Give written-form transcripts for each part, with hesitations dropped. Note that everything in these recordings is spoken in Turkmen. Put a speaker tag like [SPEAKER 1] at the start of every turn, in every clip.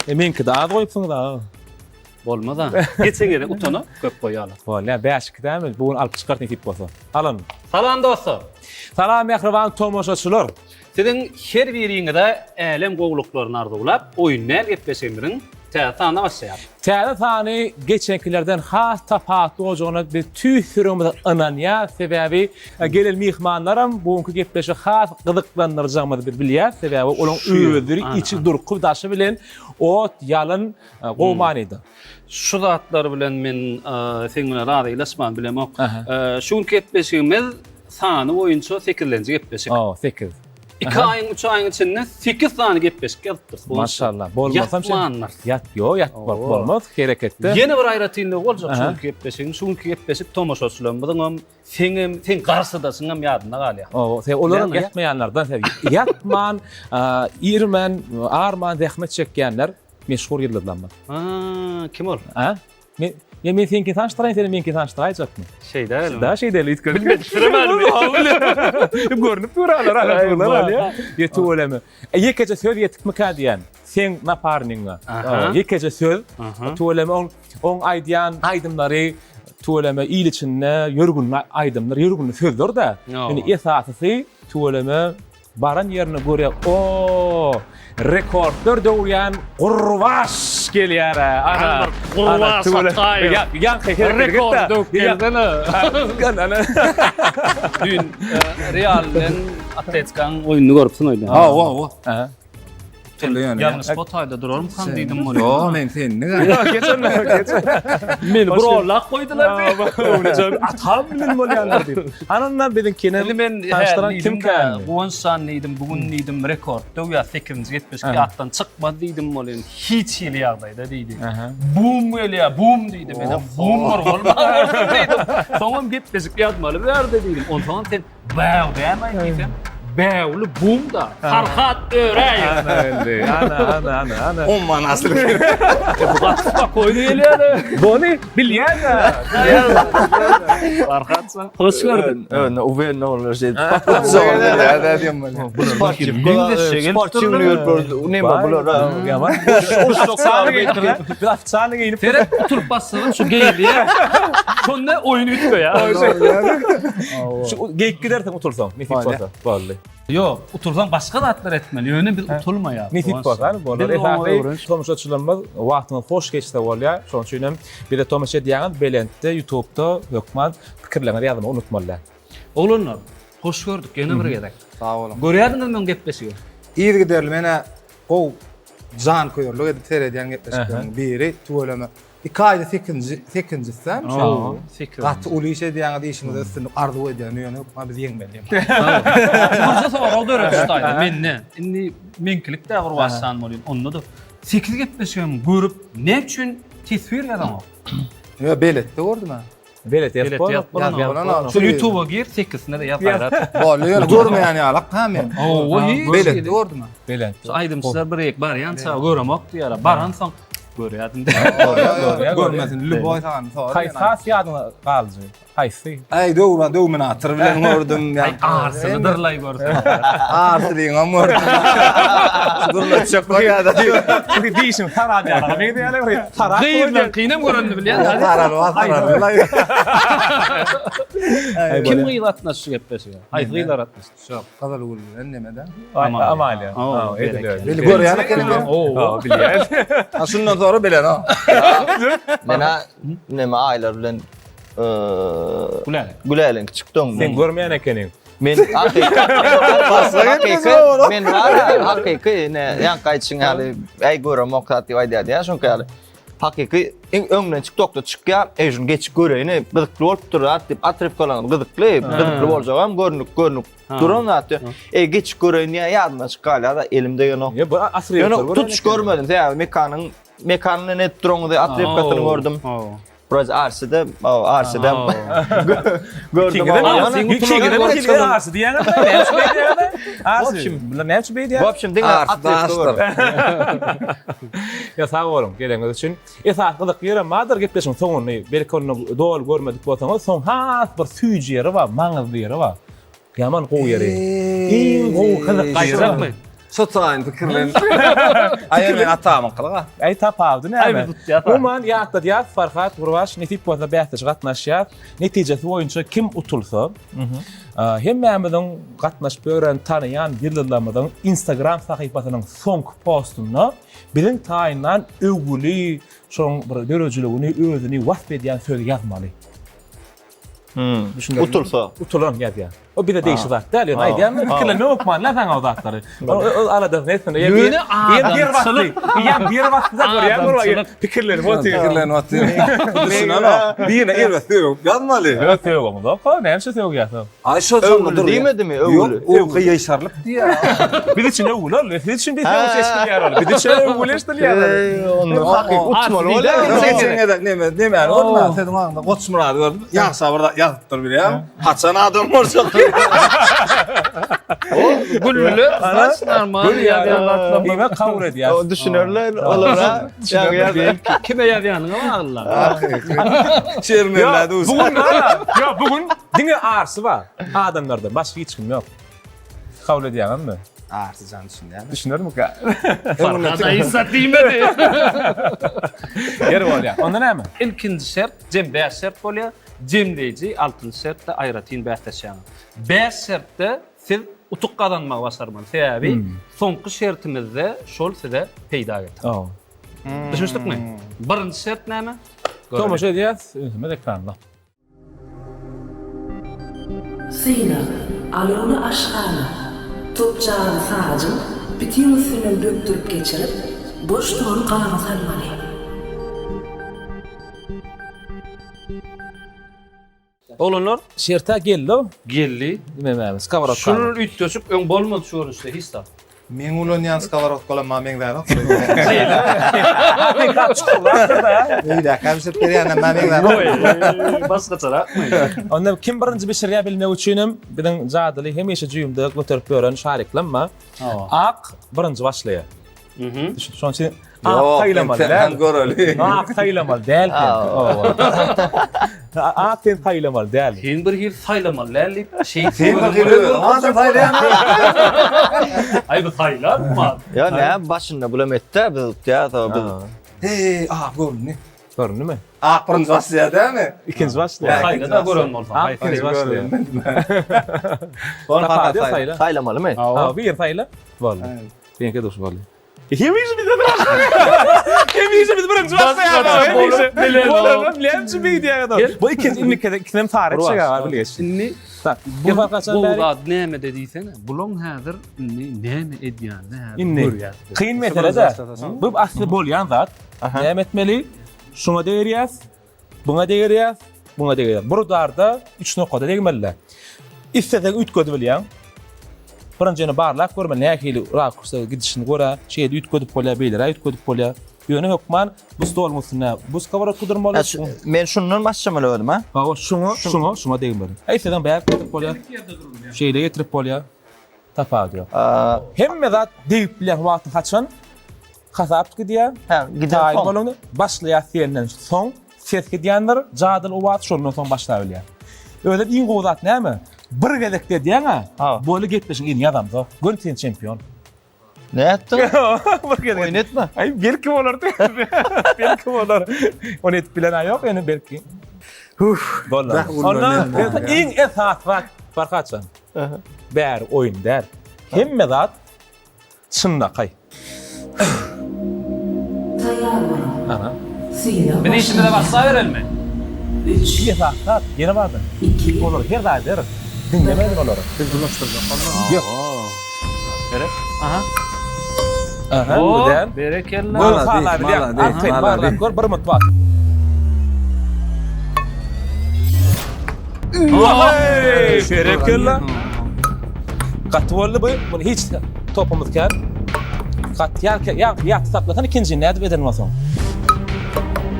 [SPEAKER 1] E meňkide az goýupsyňyz a.
[SPEAKER 2] Bolmaz a. Geçen gezek utana köp goýarlar.
[SPEAKER 1] Bolýar, 5-2 dämi? Bu gün alyp çykarys nesip bolsa. Alyn.
[SPEAKER 2] Salam dostlar.
[SPEAKER 1] Salam mähriban tomaşaçylar.
[SPEAKER 2] Siziň her biriňize älem gowulyklaryny arzuwlap, Oýun däl gepleşigimiziň täze sanyna başlaýarys.
[SPEAKER 1] Täze sany geçenkilerden has tapawutly boljagyna biz tüýs ýüregimizden ynanýarys. Sebäbi gelen myhmanlaram bu günki gepleşigi has gyzyklandyrjagymyzy biz bilýäris. Sebäbi olaryň özleri içi durky daşy bilen ot, ýalyn, gowy manyda.
[SPEAKER 2] Şu zatlar bilen men seň bilen razylaşman bilemok. Şu günki gepleşigimiz sany boýunça sekizlenji gepleşik.
[SPEAKER 1] Hawa, sekiz.
[SPEAKER 2] Iki aýyň, üç aýyň içinde sekiz sany gepleşik ýazypdyrys.
[SPEAKER 1] Maşallah. Bolmasam şeý.
[SPEAKER 2] Ýatmandyr.
[SPEAKER 1] Ýat, ýok, ýatmak bolmaz hereketde.
[SPEAKER 2] Ýene bir aýratynlygy boljak şu günki gepleşigiň. Şu günki gepleşik tomaşaçylarymyzyňam, seňem, seň garşydaşyňam ýadynda galýar.
[SPEAKER 1] Hawa, sen olaram ýatmaýanlardan sen. Ýatman, irmän, arman zähmet çekýänler meşhur ýyldyzlarymyz.
[SPEAKER 2] Ha, kim ol?
[SPEAKER 1] A? Men men men seňkini tanyşdyraýyn, sen meňkini tanyşdyraýjakmy?
[SPEAKER 2] Şeýdäýeli.
[SPEAKER 1] Da şeýdäýeli üýtgedip.
[SPEAKER 2] Bilmediremälim.
[SPEAKER 1] Görnüp dur alar, alar alýa. Ýetip bolamy. E, ýekeje söz ýetikmikä diýen. Seň naparniňe. Ýekeje söz. Tüweleme oň oň aýdýan aýdymlary tüweleme il içinde ýörgünli aýdymlar, ýörgünli sözler-de. Indi esasysy tüweleme Baran ýerine görä o rekordlar döwýän Gurbaş gelýär-ä. Ana,
[SPEAKER 2] Gurbaş Ataýew.
[SPEAKER 1] Ýaňky hereket
[SPEAKER 2] Rekord döwüp gelsene. Düýn Real bilen Atletikanyň oýnuny görüpsiň öýdýän.
[SPEAKER 3] Hawa, hawa.
[SPEAKER 1] Aha.
[SPEAKER 2] Ýalňyş botaýda durarmykam diýdim ony.
[SPEAKER 3] Ýok, men senlik.
[SPEAKER 1] Geçen, geçen.
[SPEAKER 2] Meni bir ollak goýdular diýip.
[SPEAKER 1] Atam bilen bolýanlar diýip. Ananda biziňkini
[SPEAKER 2] Indi men
[SPEAKER 1] tanyşdyran kim kän?
[SPEAKER 2] Guwanç jan diýdim, bu gün diýdim rekord döwýär 8-nji gepleşik ýatdan çykmaz diýdim ol indi hiç hili ýagdaýda diýdi. Bum gelýär, bum diýdi. Menem bum bir bolman diýdim. Soňam gepleşik ýazmaly bu ýerde diýdim. Onsoňam sen Bäw dämi diýsem, bäwli bum-da, Farhat Öräýew.
[SPEAKER 1] Ana indi, ana, ana, ana, ana.
[SPEAKER 3] Umman asyl.
[SPEAKER 2] Bu gaty spokoýny gelýär-de.
[SPEAKER 1] Bony bilýän-ä.
[SPEAKER 2] Farhat jan, hoş gördük.
[SPEAKER 3] Öne uwerno bolar şey. Sportçi neme bular.
[SPEAKER 1] Ýaman. Biz ofitsialny geýinip.
[SPEAKER 2] Seret, oturyp bassaň şu geýilýär. Şonda oýun üýtgeýär.
[SPEAKER 1] Şu geýip gidersiň utulsaň, nesip bolsa. Boldy.
[SPEAKER 2] Ýok, utulsaň başga zatlar etmeli. Ýöne biz utulmaýarys.
[SPEAKER 1] Nesip bolsa, hany bolar. Esasy tomaşaçylarymyz wagtyňyz hoş geçse bolýar. Şonuň üçin hem bize tomaşa edýäňiz Belentde, YouTube'da hökman pikirleriňizi ýazmagy unutmaly däl.
[SPEAKER 2] Oglanlar, hoş gördük ýene bir gezek.
[SPEAKER 3] Sag boluň.
[SPEAKER 2] Görýärdiňizmi öň gepleşigi?
[SPEAKER 3] Yzygiderli menä gowy janköýerlik edip seredýän gepleşikleriň biri tüweleme. Iki aýda sekizinji, sekizinjisi dämi şu?
[SPEAKER 2] Hawa, sekizinji.
[SPEAKER 3] Gaty uly iş edýäňiz, işiňize üstünlik arzuw edýän, ýöne hökman biz ýeňmeli.
[SPEAKER 2] Birje sorag döredi şu taýda mende. Indi meňkilik dä Gurbanjan bolýan. Onda-da sekiz gepleşigem görüp, näme üçin teswir ýazaňok?
[SPEAKER 3] Ýa beletde gördüm ha.
[SPEAKER 1] Belet ýazyp
[SPEAKER 2] Belet
[SPEAKER 1] bolar.
[SPEAKER 2] ýazyp bolanok. Şu YouTube'a gir, sekizsine de ýaz gaýrat.
[SPEAKER 3] Boldy ýöne görmeýän ýalak ha men.
[SPEAKER 2] Hawa, hiç.
[SPEAKER 3] Beletde gördüm ha.
[SPEAKER 1] Belent.
[SPEAKER 2] Şu aýdymçylar bir ýek barýança göremok diýýärler. Baransoň görýärdim.
[SPEAKER 3] Görmesin, lüboý sany sor.
[SPEAKER 1] Haýsy has ýadyňa galyjy? Haýsy?
[SPEAKER 3] Aý döwran döwminator bilen gördüm.
[SPEAKER 2] Aý arsyny dyrlaý görseň.
[SPEAKER 3] Arsylyňam gördüm. Durlatjak bolýar.
[SPEAKER 1] Dişiň saran ýaly. Meňzeýärler bir saran.
[SPEAKER 2] Gyzlaňkynam görenini bilýän.
[SPEAKER 3] Saran bar, saran.
[SPEAKER 2] Kim gyz gatnaşdy şu gepleşige? Haýsy gyzlar gatnaşdy?
[SPEAKER 3] Şo Gyzylgül bilen nemede?
[SPEAKER 1] Amalia.
[SPEAKER 3] Bili görýän ekeniň.
[SPEAKER 1] Oo, bilýän.
[SPEAKER 3] Ha şundan sonra bilen o.
[SPEAKER 4] Mena neme aýlar bilen
[SPEAKER 2] Gülälek.
[SPEAKER 4] Gülälek çykdy oň.
[SPEAKER 1] Sen görmeýän ekeniň.
[SPEAKER 4] Men hakyky hakyky men var hakyky ne ýaňky aýdyşyň ýaly äý göremok zat diýip aýdýardy ýa şoňky ýaly. Hakyky iň öňden TikTokda çykýar, eý şuny geçip göreýin, gyzykly bolup dur zat diýip atrywkalaryň gyzykly, gyzykly boljakam görnüp görnüp duran zat diýip, eý geçip göreýin diýýär, ýadymdan çykyp galýar-da, elim degenok.
[SPEAKER 1] Ýa bu atrywkalar.
[SPEAKER 4] Ýöne tutuş görmedim, sebäbi Mekanyň Mekanyň bilen edip duranyňyzy atrywkasyny gördüm. Biraz Arside, Arside gördüm.
[SPEAKER 1] Arsi diýýäňiz, näme üçin beýdýäňiz? Arsi, bular näme üçin beýdýär?
[SPEAKER 4] W obşem diňe atrywka gördüm.
[SPEAKER 1] Ýa sag boluň geleniňiz üçin. Esasy gyzykly ýerem bardyr gepleşigiň soňuny. Belki ony doly görmedik bolsaňyz, soň has bir süýji ýeri bar, maňyzly ýeri bar. Ýaman gowy ýeri. Iň gowy gyzykly ýeri.
[SPEAKER 3] Şo taýyn pikirlenip. Aý men atamyňkylyga.
[SPEAKER 1] Aý tapawudy näme?
[SPEAKER 2] Aý biz utýas.
[SPEAKER 1] Umuman ýatladýas Farhat Gurbaş nesip bolsa bäsleşige gatnaşýas. Netijesi boýunça kim utulsa, hemmämiziň gatnaşyp ýören tanaýan ýyldyzlarymyzyň Instagram sahypasynyň soňky postunda biziň taýynlan öwgüli, şoň bir döredijiligini, özüni wasp edýän sözi ýazmaly.
[SPEAKER 4] Hmm. Utulsa.
[SPEAKER 1] Utulan ýazýar. O bize degişli zat däl, ýöne aýdýan pikirlenmek hökman la saňa o zatlary. O aladasyny etsin.
[SPEAKER 2] Ýöne adamçylyk.
[SPEAKER 1] Ýa bir wagtda görýän bolýar. Pikirlenip otyr.
[SPEAKER 3] Pikirlenip otyr. Düşünenok. Birine erbet sögüp ýazmaly.
[SPEAKER 1] Ýok sögüňizok. Näme üçin sögýärsiň?
[SPEAKER 3] Aý şo şonda dur.
[SPEAKER 4] Diýmedimi öwgüli?
[SPEAKER 3] Ýok, öwgü ýaşarlyk diýýär.
[SPEAKER 1] Biz üçin öwgüli ol. Siz üçin biz sögüş eşidilýär ol. Biz üçin öwgüli eşidilýär.
[SPEAKER 4] Onda hakyky utmaly bolýar.
[SPEAKER 3] Geçen gezek neme, nemäni gördüm? Seniň aňyňda Goçmyrady gördüm. Ýagşa bir zat ýazypdyr bilýäňmi? Haçan adam boljak?
[SPEAKER 2] Güllüler saç normal ýazýan
[SPEAKER 1] Diýmek kabul edýär.
[SPEAKER 4] O düşünerler olara.
[SPEAKER 2] Belki kime ýazýanyňa baglylar.
[SPEAKER 3] Şermenler duz.
[SPEAKER 1] Bu gün Ýok, bu gün diňe arsy bar adamlarda, başga hiç kim ýok. Kabul edýäňizmi?
[SPEAKER 3] Arsy jan düşünýärmi?
[SPEAKER 1] Düşünermikä?
[SPEAKER 2] Farhada Isa diýmedi.
[SPEAKER 1] Ýeri bolýar. Onda näme?
[SPEAKER 2] Ilkinji şert jem 5 şert bolýar. Jemleýji altynjy şertde aýratyn bäsleşýäňiz. 5 şertde siz utuk gazanmagy başarmaly. Sebäbi soňky şertimizde şol size peýda getirer. Düşünişdikmi? Birinji şert näme?
[SPEAKER 1] Tomaşa edýäs, ünsümiz ekranda.
[SPEAKER 5] Synag, Alawly aşhana, topjagazy sajyň bitiň üstünden bökdürip geçirip, boş duran gaba salmaly.
[SPEAKER 2] Oglanlar.
[SPEAKER 1] Şertä geldi.
[SPEAKER 2] Geldi.
[SPEAKER 1] Näme, skoworotka.
[SPEAKER 2] Şul üýtgeşik öň bolmady şu görnüşde hiç zat.
[SPEAKER 3] Meň ulanýan skoworodkalam maňa meňzänok. Öýdäki bişirip berýänem maňa meňzänok.
[SPEAKER 2] Başgaçarakmy?
[SPEAKER 1] Onda kim birinji bişirýär bilmek üçinem biziň jadyly hemişe jübimde göterip ýören şariklam bar. Ak birinji başlaýar. Şonuň üçin ak saýlamaly däl.
[SPEAKER 3] Göreli.
[SPEAKER 1] Ak saýlamaly däl sen. Ak sen saýlamaly däl.
[SPEAKER 2] Sen bir hil saýlamaly däl diýip, şeýdip.
[SPEAKER 3] Sen bir hil adam saýlaýan.
[SPEAKER 2] Aý bu saýlarmy?
[SPEAKER 4] Ýa näme başynda bulam etdi biz utýas biz.
[SPEAKER 3] Heý, ak göründi.
[SPEAKER 1] Göründimi?
[SPEAKER 3] Ak birinji başlaýar dälmi?
[SPEAKER 1] Ikinji başlaýar.
[SPEAKER 2] Saýla da gören bolsaň.
[SPEAKER 1] Ak ikinji başlaýar. Bolmasa saýla.
[SPEAKER 4] Saýlamalymy?
[SPEAKER 1] Ha, bir saýla. Boldy. Seňki duş boldy. Hemişe biz Hemişe biz birinji başlaýarys. Hemişe. Bilen näme üçin beýdýäňiz? Bu ikinji indi gezek ikisinem sary çygar bilgeç.
[SPEAKER 2] Indi
[SPEAKER 1] bu
[SPEAKER 2] bu zat nämede diýsene? Bulaň häzir indi näme edýänini häzir görýäs.
[SPEAKER 1] Kyn mesele de. Bu asly bolýan zat. Näme etmeli? Şuňa degirýäs. Buňa degirýäs, buňa degirýäs. Bir udarda üç nokada degmeli. Isleseň üýtgedip bilýäň. Birinji ýöne barlap görmeli, nähili rakursda gidişini görä, şeýle üýtgedip bolýar, beýleräk üýtgedip bolýar. Ýöne hökman bu stoluň üstünde bu skoworotka durmaly.
[SPEAKER 4] Men şundan başlamaly özüm, ha?
[SPEAKER 1] Hawa, şuňa, şuňa, şuňa degmeli. Isleseň bärik getirip bolýar. Şeýle getirip bolýar. Tapawudy ýok. Hemme zat degip bilýän wagtyň haçan hasap gidýär.
[SPEAKER 4] Hä, giden
[SPEAKER 1] Taýyn
[SPEAKER 4] soň.
[SPEAKER 1] bolanda başlaýar diýenden soň ses gidýändir, jadyly o wagt şondan soň başlap bilýär. Özem iň gowy zat näme? Bir gezekde edýäň-ä,
[SPEAKER 4] Ha.
[SPEAKER 1] boly gepleşiň yzyny ýazamzok. Göni sen çempion.
[SPEAKER 4] Ne etdiň?
[SPEAKER 1] Bir gezek.
[SPEAKER 4] Oýun etme.
[SPEAKER 1] Aý, belki bolar. Belki bolar. Ony edip bilen ýok, ýöne belki.
[SPEAKER 3] Huh.
[SPEAKER 1] Bolar. Onda iň esasy zat Farhatjan. Bäri oýun däl. Hemme zat çynlakaý.
[SPEAKER 5] Taýýar boluň.
[SPEAKER 1] Aha.
[SPEAKER 5] Synag
[SPEAKER 2] Biz işimize başlaberelimi?
[SPEAKER 5] Üç.
[SPEAKER 1] Bir esasy zat, ýene bardyr.
[SPEAKER 5] Iki.
[SPEAKER 1] Olar her zat ederis. Diňlemezin olary.
[SPEAKER 3] Biz bulaşdyrjak bolmaly.
[SPEAKER 1] Ýok.
[SPEAKER 2] Gerek. Aha.
[SPEAKER 1] Aha, bu däl.
[SPEAKER 2] Berekella.
[SPEAKER 1] Gör
[SPEAKER 3] Malades,
[SPEAKER 1] sala bilýän.
[SPEAKER 3] malades,
[SPEAKER 1] Arkaýyn
[SPEAKER 3] malades.
[SPEAKER 1] barlap gör, bir minut wagt. Hey, berekella. Gaty boldy bu. Bunu hiç topumuz kän. Gaty ýa ýa ýa saklasan ikinji nädip eden bolsaň.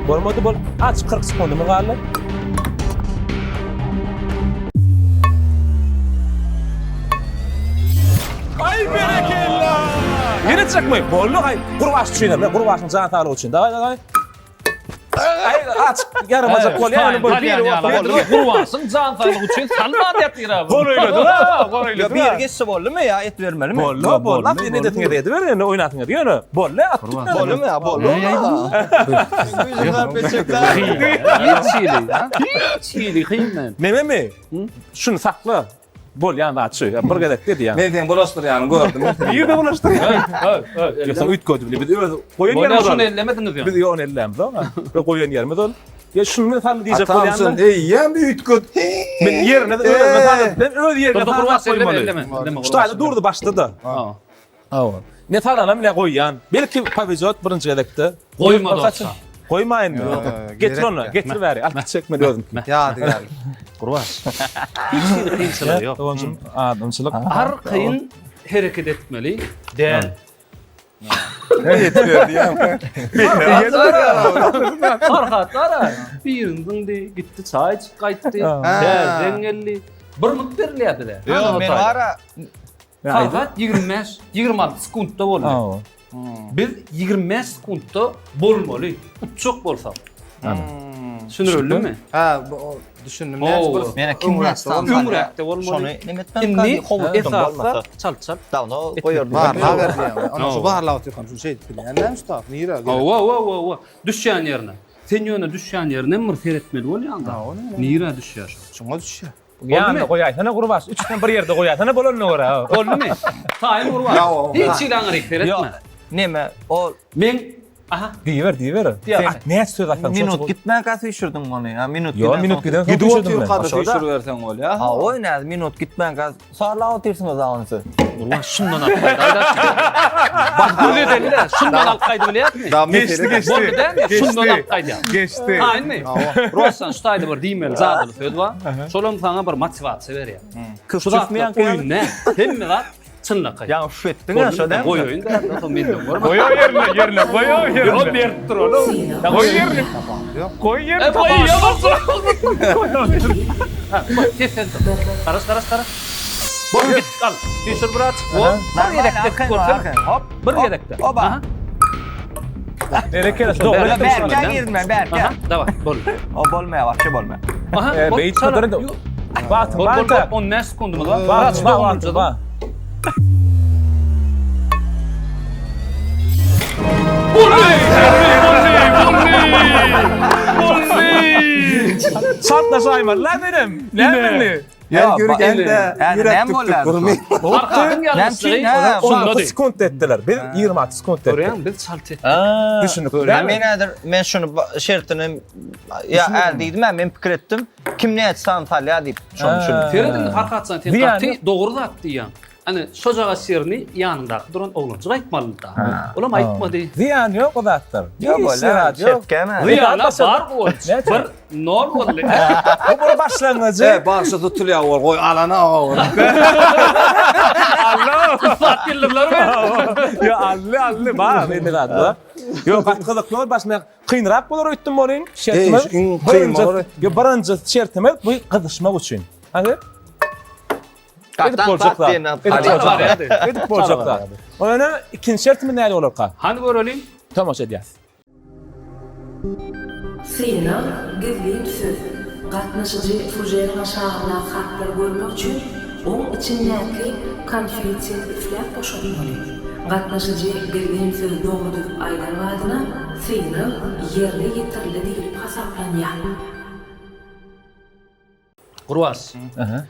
[SPEAKER 1] Bolmady bol. Aç 40 sekundymyz galdy. Ay berekella. Ýene çekme. Boldy ay. Gurbaş üçin hem. Gurbaşyň jan saglygy üçin. Daway daway. Aý açyk ýaramajak bolýar. Ýöne bir biri bolsa boldy.
[SPEAKER 2] Gurbansyň jan saglygy üçin salman ýatyr abi.
[SPEAKER 1] Golaýlady ha, golaýlady.
[SPEAKER 4] Biri geçse boldumy ýa et bermelimi?
[SPEAKER 1] Boldy, boldy. At indi edesiňiz ediber, indi oýnasyňyz. Ýöne boldy, at tutmaly.
[SPEAKER 4] Boldumy ýa boldy.
[SPEAKER 2] Hiç hili. Hiç hili kyn.
[SPEAKER 1] Nememi? Şuny sakla. Bolýan zat şu. Bir gezek diýýän.
[SPEAKER 3] Men seň bulaşdyrýanyňy gördüm.
[SPEAKER 1] Nirde bulaşdyrýan? Ýoksa üýtgedi bile. Biz öz goýan ýerimiz.
[SPEAKER 2] Şuny ellemediňiz ýa.
[SPEAKER 1] Biz ýok ellämiz oňa. Biz goýan ýerimiz ol. Ýa şuny sal diýjek bolýan.
[SPEAKER 3] Atam sen eýýäm üýtgedi.
[SPEAKER 1] Men ýerine özüme salyp, men öz ýerine salyp goýmaly. Şu taýda durdy başda-da. Hawa. Ne salanam ne goýýan. Belki powezot birinji gezekde.
[SPEAKER 2] Goýma dostlar.
[SPEAKER 1] Goýmaýyn. Getir ony, getir bäri. Alyp gitjek men özüm.
[SPEAKER 3] Ýadygär.
[SPEAKER 2] Gurban. Hiç hili kynçylygy ýok.
[SPEAKER 1] Doganjym, adamçylyk.
[SPEAKER 2] Arkaýyn hereket etmeli däl. Farhat ara. Birini zyňdy, gitdi çaý içip gaýtdy. Täzeden geldi. Bir minut berilýär bize.
[SPEAKER 4] Ýok, men bara
[SPEAKER 2] Farhat 25, 26 sekuntda boldy. Biz 25 sekuntda bolmaly, uçjak bolsak. Düşündirildimi?
[SPEAKER 3] Ha, düşündim.
[SPEAKER 4] Mena kim
[SPEAKER 2] Öňräkde bolmaly.
[SPEAKER 4] Şony neme etmem
[SPEAKER 2] Indi esasda çalt çalt.
[SPEAKER 4] Dawno goýardym.
[SPEAKER 3] Barlag berdi. Ana şu barlag otyrkam şunu şeýdip bilýän näme şu tap nirä gerek?
[SPEAKER 2] Hawa, hawa, hawa. Düşýän ýerine. Sen ýöne düşýän ýerine bir seretmeli bolýaň-da. Nirä düşýär şu?
[SPEAKER 3] Şuňa düşýär.
[SPEAKER 1] Ýanyna goýaýsana Gurbaş, üçüsem bir ýerde goýaýsana bolanyna görä.
[SPEAKER 2] Boldumy? Taýyn Gurbaş. Hiç hili aňryk seretme.
[SPEAKER 4] Ýok. Neme, o
[SPEAKER 2] Men aha.
[SPEAKER 1] Diýiber, diýiber. Sen näçe söz aýtsaň şonça.
[SPEAKER 4] Minut gitmänkä süýşürdiň ony. Ha, minut
[SPEAKER 1] Ýok, minut giden soň
[SPEAKER 3] Gidip
[SPEAKER 1] süýşürdim men.
[SPEAKER 3] otyrka-da süýşüriberseň bolýar.
[SPEAKER 4] Ha, o näme, minut gitmänkä Sarlap otyrsyňyz da ony siz.
[SPEAKER 2] Gurban şundan alyp gaýdy. Aýdaşmy? Bak göz edeli-de, şundan alyp gaýdy bilýärmi?
[SPEAKER 1] Geçdi, geçdi.
[SPEAKER 2] Boldy dälmi? Şundan alyp gaýdýar.
[SPEAKER 1] Geçdi.
[SPEAKER 2] Taýynmy? Rostan şu taýda bir diýmeli jadyly söz bar. Şolam saňa bir motiwasiýa berýär. Şu zatlar oýun däl. Hemme zat çynlakaý.
[SPEAKER 4] Ýaňy üf etdiň-ä şo dälmi?
[SPEAKER 2] Goýaýyn da, soň menden görme.
[SPEAKER 1] Goý o ýerine, ýerine, goý o ýerine.
[SPEAKER 2] Ýok, berip dur ony.
[SPEAKER 1] Goý ýerine. Goý ýerine.
[SPEAKER 2] E, goý, ýok. Ses sen dur. Garaş, garaş, garaş. Bol git, al. Süýşür biraz. Hop. Bir gezekde görsene.
[SPEAKER 4] Hop.
[SPEAKER 2] Bir gezekde.
[SPEAKER 4] Oba.
[SPEAKER 1] Berekella, dogry etdim şony.
[SPEAKER 4] Berkä girdim ben, berkä.
[SPEAKER 2] Aha, daway, bol.
[SPEAKER 4] O bolmaýar, wapşe bolmaýar.
[SPEAKER 2] Aha,
[SPEAKER 1] E,
[SPEAKER 2] bol.
[SPEAKER 1] beýt
[SPEAKER 2] Çala.
[SPEAKER 1] kadar da- Wagtyň
[SPEAKER 2] Bol,
[SPEAKER 1] bar
[SPEAKER 2] bol,
[SPEAKER 1] da.
[SPEAKER 2] bol. 15 sekundymyz bar.
[SPEAKER 1] Wagtyň bar, wagtyň bar. Çartlaşaýmaly la menem. Näme indi?
[SPEAKER 3] Her görgende ýürek tük-tük gurmy.
[SPEAKER 2] Farhadyň ýalňyşlygy şundady.
[SPEAKER 1] 16 sekund etdiler. Biz 26 sekund etdik.
[SPEAKER 2] Görýäňmi, biz çalt etdik.
[SPEAKER 1] Düşündik.
[SPEAKER 4] Ya men häzir men şunu şertini ya är diýdim men pikir etdim. Kim näçe san salýar diýip şony düşündim.
[SPEAKER 2] Seret indi Farhatjan sen
[SPEAKER 1] Zyýany
[SPEAKER 2] gaty dogry zat diýýäň. Hani şojagaç ýerini ýanyňdaky duran oglanjyk aýtmalydy-da. Olam aýtmady.
[SPEAKER 1] Zyýany ýok o zatlar.
[SPEAKER 4] Ýok
[SPEAKER 1] Hiç
[SPEAKER 4] bolýar,
[SPEAKER 1] zat ýok.
[SPEAKER 4] şertkäme.
[SPEAKER 2] Zyýany
[SPEAKER 1] başa-
[SPEAKER 2] bar guwanç.
[SPEAKER 1] Näçe?
[SPEAKER 2] Bir nol boldy.
[SPEAKER 1] Bu bir başlangyjy.
[SPEAKER 3] E, bagşy tutulýar ol, goý alana o.
[SPEAKER 2] Ussat ýyldyzlar be.
[SPEAKER 1] Ýa alli alli bar indi zat bar. Ýok gaty gyzykly bol başyna kynrak bolar öýtdüm bolyn. Şertimiz.
[SPEAKER 3] Eý, iň kyn bolar.
[SPEAKER 1] Ýa birinji şertimiz bu gyzyşmak üçin. Hadi. Edip boljak zat. Edip boljak zat. Edip boljak zat. Ýöne ikinji şertimiz näle bolarka?
[SPEAKER 2] Hany göreliň.
[SPEAKER 1] Tomaşa edýäs.
[SPEAKER 5] Synag, gizlin söz. Gatnaşyjy fužeriň aşagyndaky harplary görmek üçin oň içindäki konfetini üfläp boşatmaly. Gatnaşyjy gizlin sözi dogry düzüp aýdan badyna synag ýerine ýetirildi diýlip hasaplanýar.
[SPEAKER 2] Gurbaş. Aha.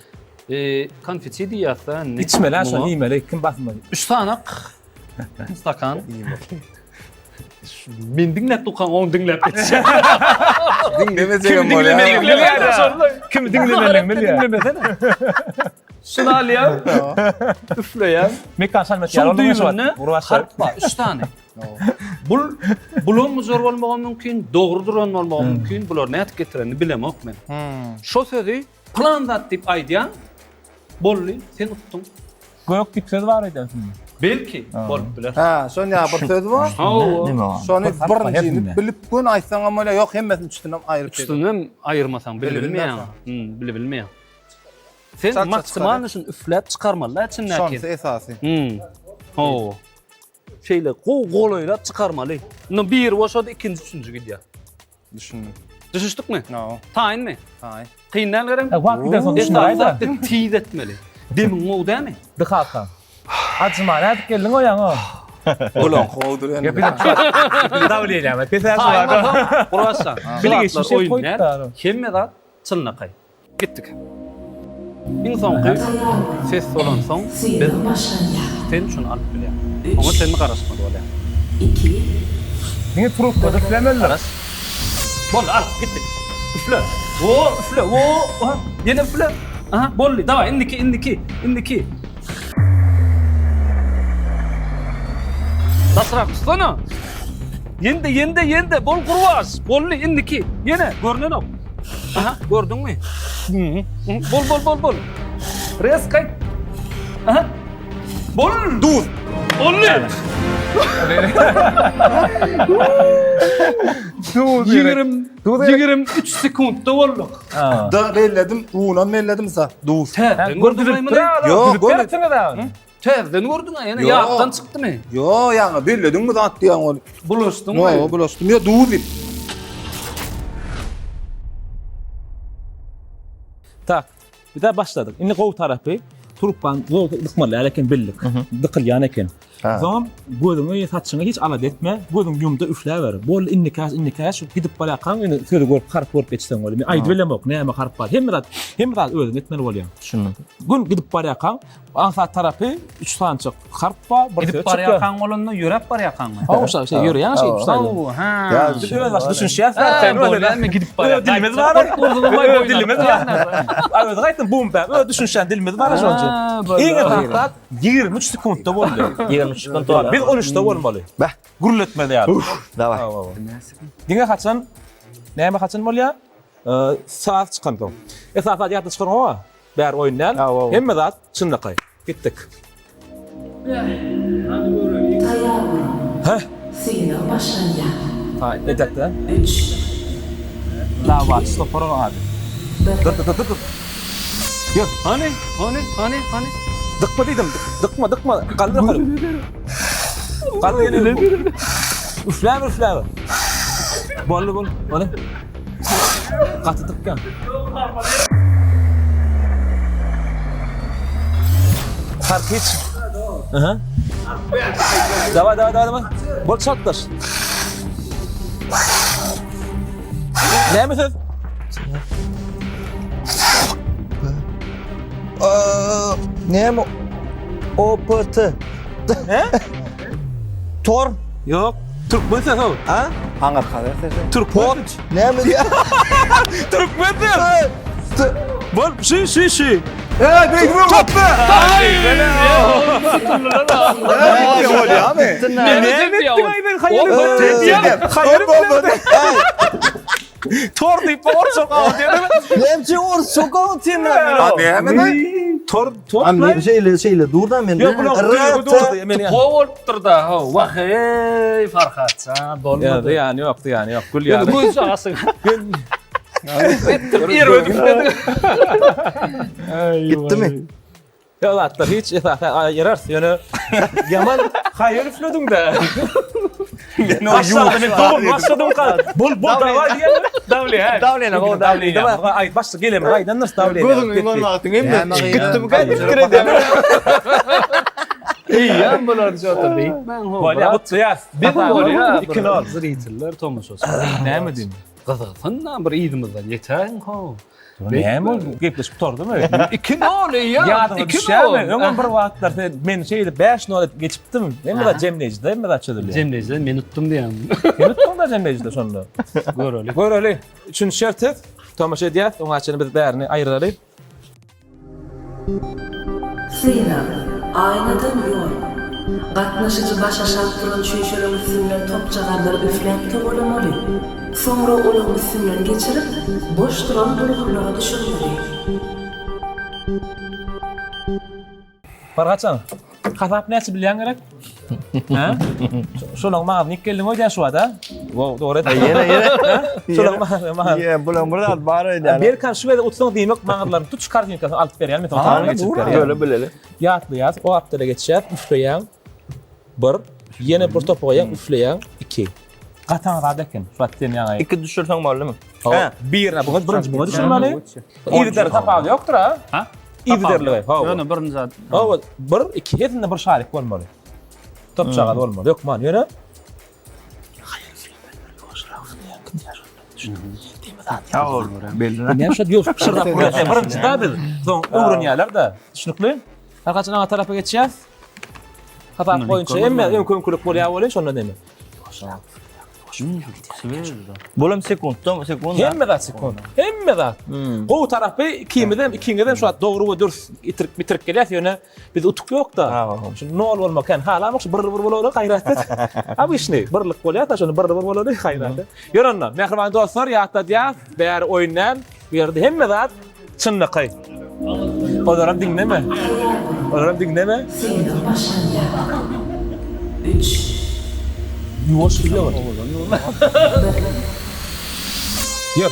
[SPEAKER 2] E, konfeti diýýäs-de indi.
[SPEAKER 1] Içmeli şony iýmeli, kim basmaly?
[SPEAKER 2] Üç sanak stakan. Men diňläp durkam, ony diňläp geçýär.
[SPEAKER 3] Diňlemesegem bolýar.
[SPEAKER 1] Kim diňlemeligini bilýär.
[SPEAKER 2] Diňlemesene. Şuny alýar, üfleýär.
[SPEAKER 1] Mekan şalmet
[SPEAKER 2] Şoň düýbünde harp bar, üç sany. Bul bulam mujor bolmagy mümkin, dogry duran bolmagy mümkin. Bular nädip getirenini bilemok men. Şo sözi plan zat diýip aýdýan boldy, sen utduň.
[SPEAKER 1] Gök diýip söz bar öýdensiň.
[SPEAKER 2] Belki bolup biler.
[SPEAKER 3] Ha, şon ýa bir söz bar.
[SPEAKER 2] Hawa.
[SPEAKER 3] Şony birinjini bilip gün aýtsaň hem bolýar, ýok hemmesini üçüsinem aýryp.
[SPEAKER 2] Üçüsinem aýyrmasaň bilbilmeýäň. Hmm, bilbilmeýäň. Sen maksimalny şuny üfläp çykarmaly-da içindäki.
[SPEAKER 3] Şonsy esasy.
[SPEAKER 2] Hmm. Hawa. Şeýle gowy golaýlap çykarmaly. Indi biri boşady, ikinji, üçünji gidýär.
[SPEAKER 3] Düşündim.
[SPEAKER 2] Düşünişdikmi?
[SPEAKER 3] No.
[SPEAKER 2] Taýynmy?
[SPEAKER 3] Taýyn.
[SPEAKER 2] Kyn däl gerek?
[SPEAKER 1] Wagt giden soň
[SPEAKER 2] düşünäýdä. Tiz etmeli. Demiň gowy dälmi?
[SPEAKER 1] Dykalka. Ajyma nädip geldiň o ýaňa?
[SPEAKER 3] Ulan gowudyr ýa.
[SPEAKER 1] Dawleniýa pesäş
[SPEAKER 2] Taýyn bolsaň, gurbaşa.
[SPEAKER 1] Bile geçmiş
[SPEAKER 2] Oýun
[SPEAKER 1] koýup
[SPEAKER 2] däl.
[SPEAKER 1] da.
[SPEAKER 2] Hemme zat çynlakaý. Gitdik. Iň soňky ses bolansoň biz sen şuny alyp bilýäň. Oňa çenli garaşmaly bolýar.
[SPEAKER 5] 2
[SPEAKER 1] Diňe trubkada üflemelidir.
[SPEAKER 2] Garaş. Boldy, al, gitdik. Üfle. O, üfle. O, aha, ýene üfle. Aha, boldy. Daway, indiki, indiki, indiki. Daşrak tutsana. Ýende, ýende, ýende. Bol gurbaş. Boldy, indiki. Ýene, görnenok. Aha, gördüňmi? Bol, bol, bol, bol. Res gaýt. Aha. Bol.
[SPEAKER 3] Duz.
[SPEAKER 2] Boldy.
[SPEAKER 1] Duz.
[SPEAKER 2] 20 23 sekuntda bolduk.
[SPEAKER 3] Da belledim, unam belledim sa. Duz.
[SPEAKER 2] Täzeden gördüň muny?
[SPEAKER 3] Ýok,
[SPEAKER 1] görmedim.
[SPEAKER 2] Täzeden gördüň ýene
[SPEAKER 3] Ýok.
[SPEAKER 2] ýatdan çykdymy?
[SPEAKER 3] Ýo, ýaňy bellediňmi zat diýen ol.
[SPEAKER 2] Bulaşdyňmy?
[SPEAKER 3] Ýo, bulaşdym. Ýo, duz diýip.
[SPEAKER 1] Tak. Bir daha başladyk. Indi gowy tarapy trubkany gowy dykmaly däl eken bildik. Dykylýan eken. Soňam gözüňi, saçyňy hiç alada etme. Gözüň ýumda üfläber. Bol indi käş, indi käş gidip barýarkaň indi sözi görüp harp görüp geçseň bolýar. Men aýdyp bilemok näme harp bar. Hemme zat, hemme zat özüň etmeli bolýar.
[SPEAKER 4] Düşündim.
[SPEAKER 1] Gün gidip barýarkaň aňsat tarapy 3 sanyçak harp bar, bir
[SPEAKER 2] Gidip
[SPEAKER 1] söz çykýar.
[SPEAKER 2] barýarkaň bolanda ýöräp barýarkaňmy?
[SPEAKER 1] Hawa, şa şey ýöreýän şey üç sany.
[SPEAKER 2] Hawa, ha.
[SPEAKER 1] Biz öz başy düşünişýäs.
[SPEAKER 2] Ha, bolýarmy gidip barýar.
[SPEAKER 1] Öz dilimiz bar. Öz dilimiz bar. Ay öz gaýtdym bum bam. Öz düşünişýän dilimiz bar şonuň üçin. Iň esasy zat 23 sekuntda boldy.
[SPEAKER 4] 23 sekunt boldy.
[SPEAKER 1] Biz 13-de bolmaly.
[SPEAKER 4] Beh.
[SPEAKER 1] Gürletmeli ýaly.
[SPEAKER 4] Daway.
[SPEAKER 1] Diňe haçan näme haçan bolýar? Saz çykansoň. Esasy zat ýatda çykarmaga. Bäri oýun däl. Hemme zat çynlakaý. Gitdik.
[SPEAKER 5] Taýýar boluň.
[SPEAKER 1] Heh.
[SPEAKER 5] Synag başlanýar.
[SPEAKER 1] Ha, edekde.
[SPEAKER 5] Üç.
[SPEAKER 1] Dawaçy toparyň ady.
[SPEAKER 5] Bir.
[SPEAKER 1] Dur, dur, dur, dur. Ýör.
[SPEAKER 2] Hany, hany, hany, hany.
[SPEAKER 1] Dykma diýdim. Dykma, dykma. Galdyr ýokary. Galdyr ýene. Üfläber, üfläber. Boldy, boldy. Boldy. Gaty dykýan. Fark hiç. Aha. Daway, daway, daway, daway. Bol çatlaş. Näme söz?
[SPEAKER 4] Näme? O P T.
[SPEAKER 1] He?
[SPEAKER 4] Tor.
[SPEAKER 1] Ýok. Türkmen sözi o.
[SPEAKER 4] Ha?
[SPEAKER 3] Aňyrka berse.
[SPEAKER 1] Türkmen.
[SPEAKER 4] Pot. Näme diýýär?
[SPEAKER 1] Türkmen sözi. Bol, şi, şi, şi.
[SPEAKER 3] Ey, beýdip
[SPEAKER 1] Top.
[SPEAKER 3] Bolýarmy?
[SPEAKER 1] Näme etdiň aý ben haýyr. Haýyr. Tor diýip orsça gawy diýdim.
[SPEAKER 4] Näme orsça gawy diýdim.
[SPEAKER 3] Ha, näme ne?
[SPEAKER 1] Tor, tor.
[SPEAKER 4] Am ne şeýle şeýle dur da men.
[SPEAKER 1] Ýok, bular durdy. Men
[SPEAKER 2] Ho bolupdyr da. Ho, wah ey Farhatjan, bolmady.
[SPEAKER 1] Ýa, ýa, ýok, ýa, ýok. Gül ýaly.
[SPEAKER 2] Göz çagasy.
[SPEAKER 4] Gitdimi?
[SPEAKER 1] Ýok zatlar hiç esasy aýyrarys ýöne ýaman haýyr üflediň-de.
[SPEAKER 3] Men o
[SPEAKER 1] Başladım, men dogum başladım ka. Bol bol daway diýen. Dawli ha.
[SPEAKER 4] Dawlene, o
[SPEAKER 1] dawli. Aý başla gelem aýdan dawli.
[SPEAKER 4] Gözüň ýuman wagtyň hem gitdimi gaýdyp pikir edýän.
[SPEAKER 2] Eýýäm bular jota beýtmäň ho.
[SPEAKER 1] Bolýa gutlaýas.
[SPEAKER 2] Biz bolýa.
[SPEAKER 1] 2-0.
[SPEAKER 2] Zriteller tomaşaçylar.
[SPEAKER 1] Näme diýim?
[SPEAKER 2] Gyzyksyn da bir yzymyzdan ýetäýiň ho.
[SPEAKER 1] Näme boldy? Gepleşip gutardymy?
[SPEAKER 2] 2-0 eýýäm.
[SPEAKER 1] Ýadyňa
[SPEAKER 2] 2-0.
[SPEAKER 1] düşýärmi? Öňem bir wagtlar sen men şeýle 5-0 edip geçipdim. Hemme zat jemleýjide, hemme zat çözülýär.
[SPEAKER 2] Jemleýjide men utdum diýýän.
[SPEAKER 1] Sen utduň da jemleýjide şonda.
[SPEAKER 2] Göreli.
[SPEAKER 1] Göreli. Üçünji şerti tomaşa edýäs. Oňa çenli biz bärini aýyraly.
[SPEAKER 5] Synag, Aýnadan ýol. Gatnaşyjy başaşak duran çüýşeleriň üstünden topjagazlary üfläp togalamaly. Soňra olaryň üstünden geçirip, boş duran bulgurlara düşürmeli.
[SPEAKER 1] Bar haçan? Hasap näçe bilýäň gerek? Hä? Şolaň maňa nik geldiň öýdýän şu wada. Wow, dogry etdiň.
[SPEAKER 4] Ýene ýene.
[SPEAKER 1] Şolaň maňa maňa.
[SPEAKER 4] Ýe, bulaň bir zat bar öýdýän.
[SPEAKER 1] Berkan şu gezek utsaň diýmek maňyzlaryň tutuş korzinkasyny alyp berýän men soň geçirip berýän.
[SPEAKER 4] Böyle bileli.
[SPEAKER 1] Ýatlaýas, o gapdala geçýäs, üfleýäň. Bir, ýene bir topa goýýaň, üfleýäň. Iki. Gataň zat eken. Şu wagt sen ýaňy.
[SPEAKER 4] Iki düşürseň boldumy?
[SPEAKER 1] He. Birine buňa birinji buňa düşürmeli. Yzygiderli tapawudy ýokdur ha.
[SPEAKER 2] Ha?
[SPEAKER 1] Yzygiderligi. Hawa.
[SPEAKER 2] Ýöne birinji zat.
[SPEAKER 1] Hawa, bir, iki hepsinde bir şarik bolmaly. Topçagaz bolmaly. Hökman ýöne
[SPEAKER 4] Belli.
[SPEAKER 1] Näme şu ýok pyşyrdap görýär. Birinji da biz. Soň öwrenýärler-de. Düşnükli? Haçan aňa tarapa geçýäs? Hasap boýunça hemme öňkü-öňkülik bolýar welin şonda neme?
[SPEAKER 4] Bulam sekuntda, sekund.
[SPEAKER 1] Hemme zat sekund. Hemme zat. Gowy tarapy ikimizem, ikiňizem şu wagt dogry we dürs itirip bitirip gelýäs ýöne biz utuk ýok-da. Şu nol bolmak kän halamok şu bir bir bolaly gaýrat et. Obyçny birlik bolýar-da şony bir bir bolaly gaýrat et. Ýör onda mähriban dostlar ýatladýas bäri oýun däl bu ýerde hemme zat Çynlakaý. Olaram diňleme. Olaram diňleme.
[SPEAKER 5] Synag başlanýar. Üç.
[SPEAKER 1] Ýuwaş üfle ol. Ýör.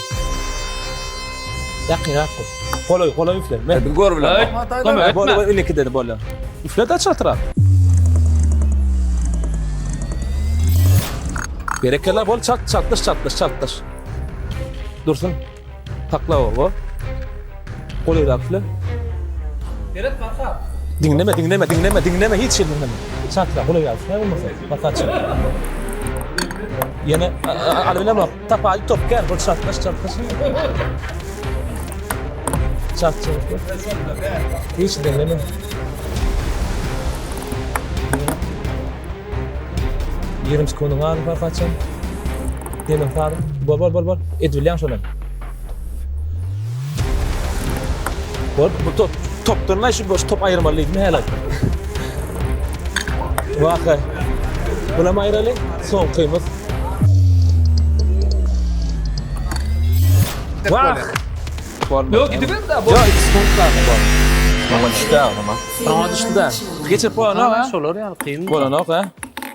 [SPEAKER 1] Ýakynrak goý. Golaý, golaý üfle.
[SPEAKER 6] Biz gör bilen.
[SPEAKER 2] Kömek etme.
[SPEAKER 1] Bol, indiki dedi bolýar. Üfle-de çaltrak. Berekella bol çalt çaltlaş çaltlaş çaltlaş. Dursun. Sakla oba. Golaýrak üfle.
[SPEAKER 2] Seret Farhat.
[SPEAKER 1] Diňleme, diňleme, diňleme, diňleme, hiç ýer diňleme. Çatla, golaýrak üfle bolmasa. Farhat çat. Ýene alybilemok. Tapaýyp top gel, bol çatlaş, çatlaş. Çat, çat. Hiç diňleme. 20 sekundyň galdy Farhatjan. Demiň sadyk. Bol bol bol bol. Edip bilýäň şony. Bol bu top topdan şu boş top aýyrmaly diýdim häli. Wah. Bulam aýraly. Soňkymyz. Wah.
[SPEAKER 2] Ýok gidiber-de.
[SPEAKER 1] Ýok, 2 sekund galdy. Bol.
[SPEAKER 4] Maňa düşdi agzyma.
[SPEAKER 1] Maňa düşdi-de. Geçirip bolanok ha.
[SPEAKER 2] Şolar ýaly kyn.
[SPEAKER 1] Bolanok ha.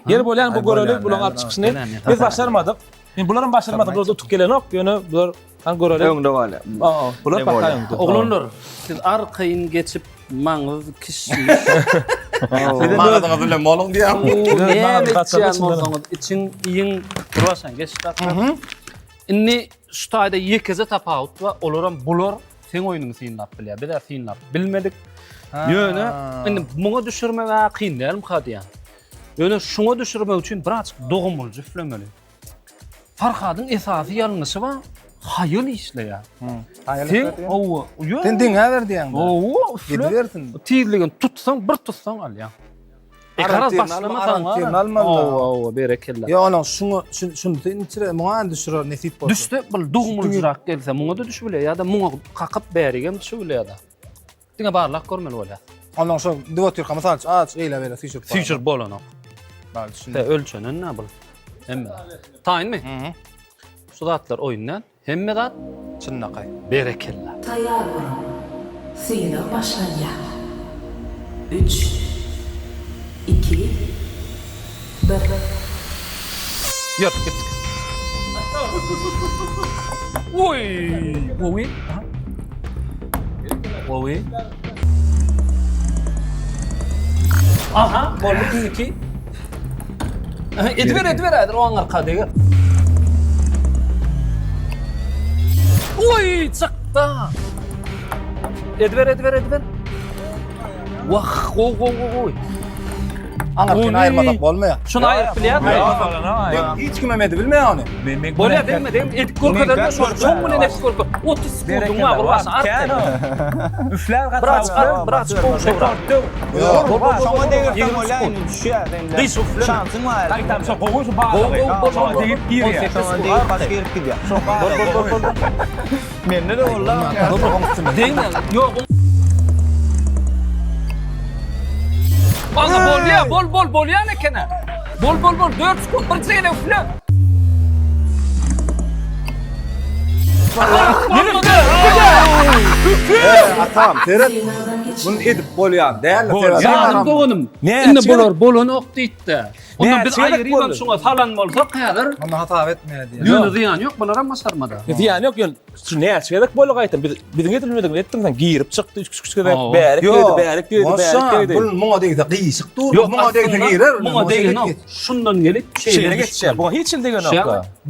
[SPEAKER 1] Ýeri bolýan bu göreli bulaň alyp çykyşyny. Biz başarmadyk. Indi bularam başarmady, bular utup gelenok. Ýöne bular han göreli.
[SPEAKER 4] Öňde bolýar.
[SPEAKER 1] Aa, bular paka öňde.
[SPEAKER 2] Oglanlar, siz arkaýyn geçip maňyz kişmiş.
[SPEAKER 6] Maňyzyňyz bilen boluň diýýän.
[SPEAKER 2] Näme içýän bolsaňyz içiň, iýiň, Durbaşan geç. Indi şu taýda ýekeje tapawut bar, olaram bular seň oýnuňy synlap bilýär. Biz-ä synlap bilmedik. Ýöne indi muňa düşürmek-ä kyn dälmika diýýän. Ýöne şuňa düşürmek üçin birazjyk dogumlyja üflemeli. Farhadyň esasy ýalňyşy bar, haýal işleýär. Sen owa, ýöne
[SPEAKER 3] Sen deňäber diýýäň.
[SPEAKER 2] Owa, üfle.
[SPEAKER 3] Gidibersin.
[SPEAKER 2] Tizligini tutsaň, bir tutsaň alýaň. E garaz başlamasaň
[SPEAKER 3] Arantirni almaly.
[SPEAKER 2] Owa, owa, berekella.
[SPEAKER 3] Ýa onuň şuňa şuny içire muňa düşürer nesip bolsa.
[SPEAKER 2] Düşse bir dogumlyjyrak gelse muňa-da düşüp bilýär ýa-da muňa kakyp bärigem düşüp bilýär-de. Diňe barlap görmeli bolýar.
[SPEAKER 3] Ondan şo dip otyrka mysal üçin aç eýle beýle süýşürip.
[SPEAKER 2] Süýşürip bolanok.
[SPEAKER 3] Bar düşündim.
[SPEAKER 2] Te ölçenen ne bul? Hemme. Taýynmy?
[SPEAKER 3] Mhm.
[SPEAKER 2] Şu zatlar oýun däl. Hemme zat
[SPEAKER 3] çynlakaý.
[SPEAKER 2] Berekella.
[SPEAKER 5] Taýýar boluň. Synag başlanýar. Üç, iki, bir.
[SPEAKER 2] Ýör, gitdik. Oý, gowy. Gowy. Aha, boldy indiki. Ediber, ediber häzir o aňyrka deger. Oý, çykdy. Ediber, ediber, ediber. Wah, gowy, gowy, gowy.
[SPEAKER 3] Aňyrkyny aýyrmasak bolmaýar.
[SPEAKER 2] Şuny aýyryp bilýärmi?
[SPEAKER 3] Hiç kim hem edibilmeýär ony.
[SPEAKER 2] Bolýar, degme, degme. Edip görkezende şol şoň bilen edip görkez. 30 sekundyň bar, bir başyny artdy.
[SPEAKER 1] Üflär gaty.
[SPEAKER 2] Biraz art, biraz gowşagrak.
[SPEAKER 4] Şoňa degirseň bolýar indi düşýär sende.
[SPEAKER 2] Gyş üfleme.
[SPEAKER 4] Şansyň bar.
[SPEAKER 1] Gaýtam şo gowy şu barlygy. Şoňa degip girýär.
[SPEAKER 4] Şoňa degip başga girip gidýär.
[SPEAKER 2] Bol, bol, bol, bol.
[SPEAKER 4] Mende-de boldy.
[SPEAKER 2] Degme. Ýok. Ana bolýar, bol, bol, bolýan ekeni. Bol, bol, bol, 4 sekund, bir gezek üfle.
[SPEAKER 3] Atam, seret.
[SPEAKER 5] Synagdan geçen.
[SPEAKER 3] Bunu edip bolýan däl.
[SPEAKER 2] Janym doganym. Indi bular bolanok diýdi. Onda biz aýrybam şuňa salan bolsak häzir.
[SPEAKER 3] Onda hasap etmeýär
[SPEAKER 2] diýýär. Ýöne zyýany ýok, bularam başarmada.
[SPEAKER 1] Zyýany ýok, ýöne şu näçe gezek boldy gaýtam biz biziň edilmedigini etdiň sen girip çykdy üç gezek bärik girdi, bärik girdi, bärik girdi.
[SPEAKER 3] Bul muňa degse gyşyk dur, muňa degse girer.
[SPEAKER 2] Muňa degenok. Şundan gelip
[SPEAKER 1] şeýle geçýär. Buňa hiç hili degenok.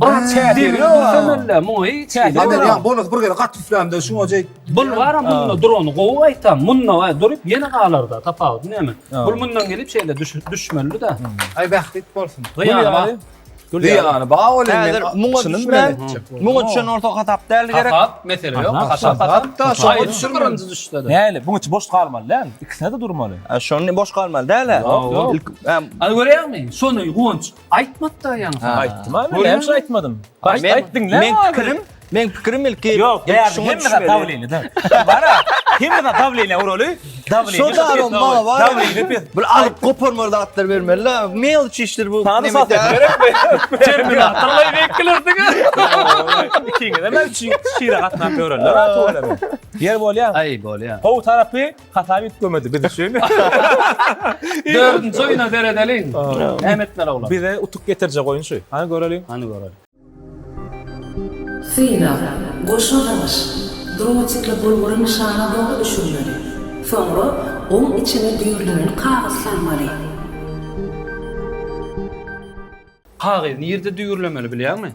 [SPEAKER 2] Bir täsiri ýok. Muňa hiç hili.
[SPEAKER 3] Ýa bolmasa bir gezek gaty üflämde şuňa jeý
[SPEAKER 2] Bul bara munda durany gowy gaýtam, munda baý durup ýene galarda tapawudy näme? Bul mundan gelip şeýle düşmeli-de.
[SPEAKER 3] Aý bähbit bolsun.
[SPEAKER 2] Zyýany bar.
[SPEAKER 3] Zyýany bar ol
[SPEAKER 4] Häzir muňa düşmän, muňa düşen bolsa hasap däl gerek.
[SPEAKER 2] Hasap mesele ýok. Hasap hasap.
[SPEAKER 3] Da şoňa düşürme.
[SPEAKER 2] Birinji düşse-de.
[SPEAKER 1] Näle, buň içi boş galmaly däl. Ikisine-de durmaly.
[SPEAKER 4] Şony boş galmaly däl-ä.
[SPEAKER 2] Ýok. Hany görýäňmi? Şony Guwanç Aýtmady-da ýaňy.
[SPEAKER 1] Aýtdym-a men, näme üçin aýtmadym? Başda aýt diňle.
[SPEAKER 4] Men pikirim, men pikirim ilki
[SPEAKER 1] Ýok, bärde hemme zat dawleniýe-de. Bara, hemme zat dawleniýe uraly. Dawleniýe.
[SPEAKER 4] Şo darom maňa bar.
[SPEAKER 1] Dawleniýe pes.
[SPEAKER 4] Bir alyp goparmaly zatlar bermeli-la. Melç işler bu.
[SPEAKER 1] Sana sat gerekmi?
[SPEAKER 2] Terminatorlaý beklerdiň.
[SPEAKER 1] Ikiňizem üçin şire gatnap ýörenler at bolýar. Ýer bolýar.
[SPEAKER 2] Aý bolýar.
[SPEAKER 1] Gowy tarapy Hasap üýtgemedi biz üçin.
[SPEAKER 2] Dördünji oýuna seredeliň. Näme etmeli oglan?
[SPEAKER 1] Bize utuk getirjek oýun şu. Hany göreliň.
[SPEAKER 2] Hany göreliň.
[SPEAKER 5] Synag, goşa zyňyş, drotikli bulgury nyşana dogry düşürmeli. Soňra oň içine düýrlenen kagyz salmaly.
[SPEAKER 2] Kagyzy nirde düýrlemeli bilýäňmi?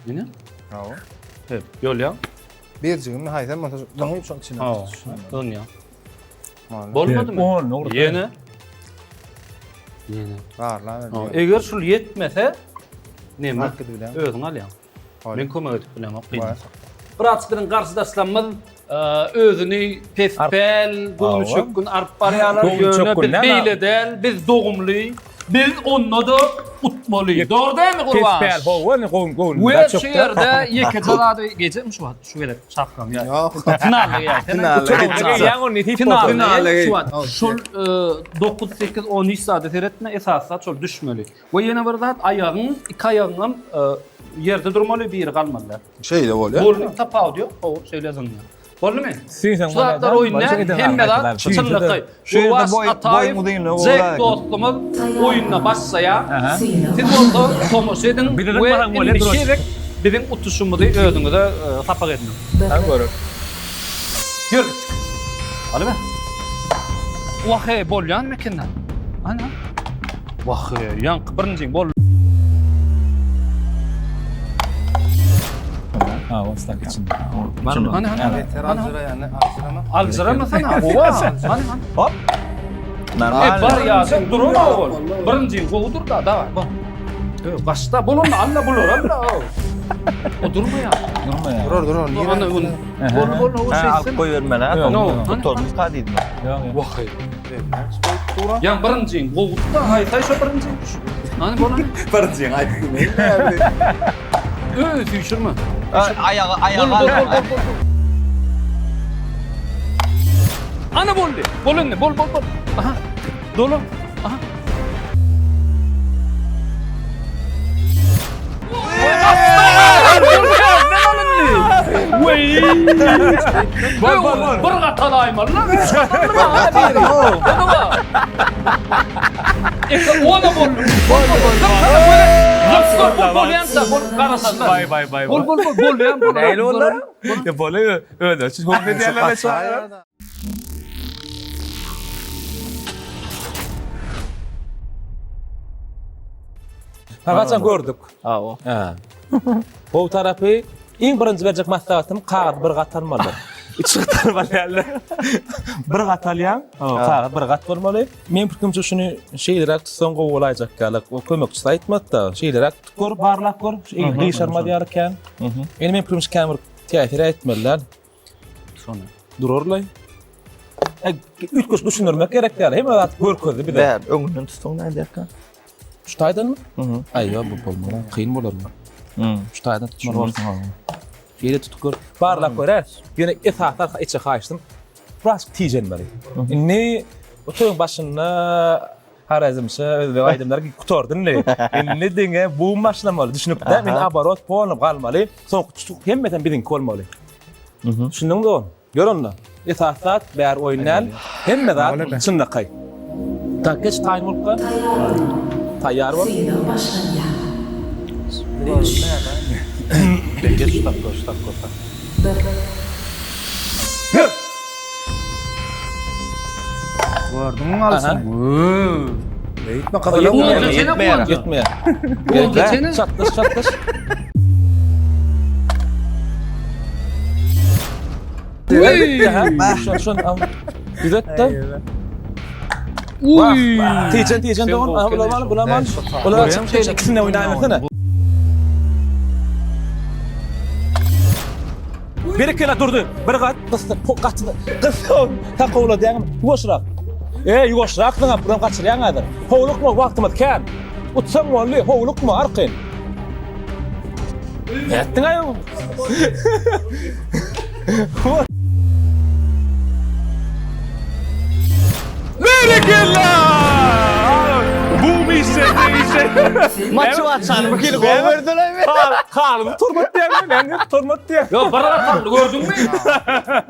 [SPEAKER 2] Ine.
[SPEAKER 3] Hawa.
[SPEAKER 2] Hep, ýolýaň.
[SPEAKER 3] Birjigini haýsam bolsa zyňyp şoň içine.
[SPEAKER 2] Hawa, zyňýaň. Bolmadymy? Ýene. Ýene.
[SPEAKER 3] Barla.
[SPEAKER 2] Eger şul ýetmese, neme? Özüň alýaň. Men kömek edip bilemok. Bratsk biziň garşydaşlarymyz özüni pespäl, göwnüçökgün alyp barýarlar. Ýöne biz beýle däl, biz dogumly, biz onda-da utmaly. Dogry dälmi Gurban?
[SPEAKER 1] Pespäl, hawa, indi göwnümiz
[SPEAKER 2] We şu ýerde ýekeje zady gejemi şu wagt, şu gezek şapkam ýa.
[SPEAKER 3] Ýok.
[SPEAKER 2] Finalda ýa.
[SPEAKER 4] Finalda.
[SPEAKER 1] Ýa ony nesip bolsa.
[SPEAKER 2] Finalda. Şu wagt şol 9, 8, 10 hiç zada seretme, esasy zat şol düşmeli. We ýene bir zat, aýagyň, iki aýagyňam ýerde durmaly, biri galmaly däl.
[SPEAKER 3] Şeýle bolýar.
[SPEAKER 2] Boldy, tapawudy ýok, gowy, şeýle zyňýar. Boldumy?
[SPEAKER 1] Süýseň
[SPEAKER 2] Şu zatlar oýun däl, hemme zat çynlakaý.
[SPEAKER 4] Şu ýerde
[SPEAKER 2] Guwaş
[SPEAKER 4] boý-
[SPEAKER 2] Ataýew,
[SPEAKER 4] boýuň uzynlygy
[SPEAKER 2] Jek
[SPEAKER 4] gowy
[SPEAKER 2] dostumyz oýunda başlaýar.
[SPEAKER 5] Synag.
[SPEAKER 2] Siz bolsa tomaşa ediň
[SPEAKER 1] Bizi
[SPEAKER 2] we
[SPEAKER 1] zyňmasaň bolýar,
[SPEAKER 2] indiki
[SPEAKER 1] duruş.
[SPEAKER 2] gezek biziň utuşymyzy özüňize e, sapak ediniň.
[SPEAKER 1] Görün.
[SPEAKER 2] Ýör gitdik. Alyber. Wah-eý, bolýan eken-dä. Ana. Wah-eý, ýaňky birinjiň bol.
[SPEAKER 1] Ha, o stak içinde.
[SPEAKER 2] Ana, ana, ana.
[SPEAKER 3] Beter aljyraýan, aljyrama.
[SPEAKER 2] Aljyramasana, gowy. Hany, hany.
[SPEAKER 4] Hop.
[SPEAKER 2] E,
[SPEAKER 4] Normal.
[SPEAKER 2] bar ýa, duran ol. Birinjiň gowudyr da, daway, bol. Başda bol onda, alla bular, alla. O durmaýar.
[SPEAKER 1] Durmaýar.
[SPEAKER 3] Durar, durar.
[SPEAKER 2] Ana, ol. Bol, bol, o
[SPEAKER 4] Ha, alyp
[SPEAKER 2] şeýtsin.
[SPEAKER 4] goýbermeli ha.
[SPEAKER 1] Ýok,
[SPEAKER 2] ýok.
[SPEAKER 4] Gutardyk ha diýdim.
[SPEAKER 1] Ýok, ýok.
[SPEAKER 2] Wah-eý. Ýa birinjiň gowudy-da, haýsy şo birinjiň? Hany bolan?
[SPEAKER 3] Birinjiň aýtdym.
[SPEAKER 2] Öý, süýşürme.
[SPEAKER 4] Aýagy, aýagy.
[SPEAKER 2] Bol, bol, bol, bol, bol. Ana boldy. Bol indi, bol, bol, bol. Aha. Dola. Aha. Bol, bol, bol. Bir gatalaýmaly lan. Üç gatalaýmaly. Eke ona boldy. Bol, bol, bol. Bol, bol, bolýansa, bol, garaşanlar.
[SPEAKER 1] Bay bay bay.
[SPEAKER 2] Bol, bol, bol, bolýan, bol.
[SPEAKER 1] Nähili boldy? Ya bolýar, özleri üçin howp edýärler çagalar. Ha, haçan gördük.
[SPEAKER 4] Hawa.
[SPEAKER 1] Ha. Gowy tarapy iň birinji berjek maslahatym kagyz bir gat almaly. Üç gat almaly däl. Bir gat alýaň, kagyz bir gat bolmaly. Meň pikirimçe şuny şeýleräk tutsaň gowy bolaýjak ýaly. O kömekçisi aýtmady-da, şeýleräk tutup gör, barlap gör. Şu gyşarmaz ýaly kän. Indi meň pikirimçe kän bir täsir etmeli däl.
[SPEAKER 2] Şony.
[SPEAKER 1] Durarlaý. E, üýtgeşik düşündirmek gerek däl. Hemme zat görkezdi bize.
[SPEAKER 4] Bär, öňünden tutsaň näderkä?
[SPEAKER 1] Şu taýdanmy? Aý, ýok, bu bolmaz. Kyn bolar bu. Şu taýdan tutmaly bolsun. Ýere tutup gör. Barlap görer. Ýöne esasy içe haýyşdym. Biraz tijenmeli. Indi bu toýuň başynda Horezmşa özbek aýdymlary gutardy indi. Indi diňe bum başlamaly. Düşünipde, men aborot polny galmaly. Soňky tutuk hemmesem biziňki bolmaly. Düşündiňmi dogan? Gör onda. Esasy zat bäri oýun däl. Hemme zat çynlakaý. Tak geç taýyn bolup gal. Taýýar bol.
[SPEAKER 5] Synag başlanýar. Üç.
[SPEAKER 2] Geç şu tapgor, şu tapgor.
[SPEAKER 5] Bir.
[SPEAKER 1] Gör.
[SPEAKER 3] Gördüňmi alşyny? Beýtme gyzyla
[SPEAKER 2] Ýetmeýär.
[SPEAKER 1] Ýetmeýär.
[SPEAKER 2] Ýetmeýär.
[SPEAKER 1] Çatlaş, çatlaş. Uy! Şun düzet-de.
[SPEAKER 2] Uy!
[SPEAKER 1] Tijen, tijen dogan. Aha, bulam al, bulam al. Bular açyp şeýle ikisinde oýnaýbersene. Berekella durdy. Bir gat gysdy, gaty gysdy. Takawladýaň, ýuwaşrak. E, ýuwaşrak zyňap, buram gaçyrýaň häzir. Howlukma, wagtymyz kän. Utsaň boldy, howlukma, arkaýyn. Nätdiň aý? Berekella! Bu işe, işe.
[SPEAKER 4] Maçy açany bu hili gol berdiler mi?
[SPEAKER 1] Halymy turmat diýen, men turmat diýen.
[SPEAKER 2] Yo, bir ataldy gördüňmi?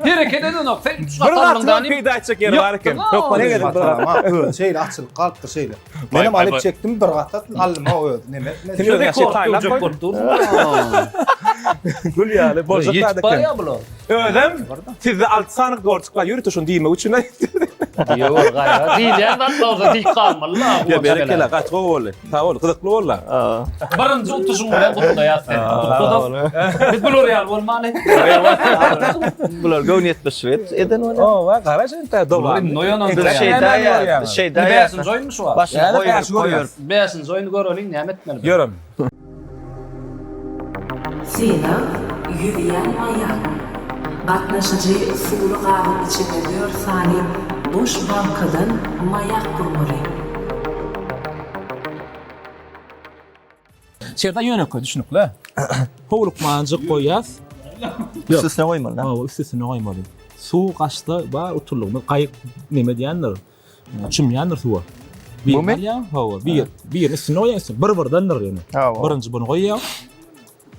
[SPEAKER 2] Hereket edenok. Sen üç
[SPEAKER 1] Bir
[SPEAKER 2] ataldyň
[SPEAKER 1] gatydan peýda etjek ýeri bar eken. Hökman
[SPEAKER 3] Özüm
[SPEAKER 1] gelip bir
[SPEAKER 3] atarım ha. Özi şeýle açylyp galypdyr şeýle. Menem alyp çekdim bir gat aldym ha öz. Neme etmedi.
[SPEAKER 1] Sen özüň
[SPEAKER 2] Rekord
[SPEAKER 1] taýlap
[SPEAKER 2] döwjek
[SPEAKER 1] goý.
[SPEAKER 2] bolup dur.
[SPEAKER 1] Gül ýaly boljak
[SPEAKER 2] Ýetip
[SPEAKER 1] zat eken.
[SPEAKER 2] barýar bular.
[SPEAKER 1] Özem sizde 6 sany golçuk bar ýörite şony diýmek üçin aýtdy.
[SPEAKER 2] Diýewor gaýra. Diýilýän zat bolsa diýip galmaly la.
[SPEAKER 1] Ýa berekella gaty gowy boldy. Sag bol, gyzykly boldy.
[SPEAKER 2] Birinji utuşyň bilen gutlaýas seni. Gutladyk. Biz bular ýaly bolmaly.
[SPEAKER 4] Bular göwün ýetmeşlik eden bolýar.
[SPEAKER 1] Owa, gara şeýle dowam.
[SPEAKER 2] Indi oýanan
[SPEAKER 4] Biz şeýdä ýa, şeýdä ýa.
[SPEAKER 2] Bäşinji oýunmy şu wagt?
[SPEAKER 4] Başyny
[SPEAKER 1] Ýa-da
[SPEAKER 4] goýup,
[SPEAKER 1] bäşi görýäs.
[SPEAKER 4] goýup.
[SPEAKER 2] Bäşinji oýny göreliň näme etmeli?
[SPEAKER 1] Ýörem.
[SPEAKER 5] Synag, ýüzýän maýak. Gatnaşyjy suwly gabyň içinde dört sany boş bankadan maýak gurmaly.
[SPEAKER 1] Şerda ýönekeý düşnükli. Howlukmanjyk goýýas.
[SPEAKER 4] Ýok. Üstüne goýmaly.
[SPEAKER 1] Hawa, üstüne goýmaly. Suw gaçsa bar utullygymyz gaýyk neme diýendir. Çümýändir suwa.
[SPEAKER 4] Bumy?
[SPEAKER 1] Alýaň, hawa, bir, bir üstüne goýýaň, üstüne bir birdendir ýöne.
[SPEAKER 4] Hawa.
[SPEAKER 1] Birinji bunu goýýaň.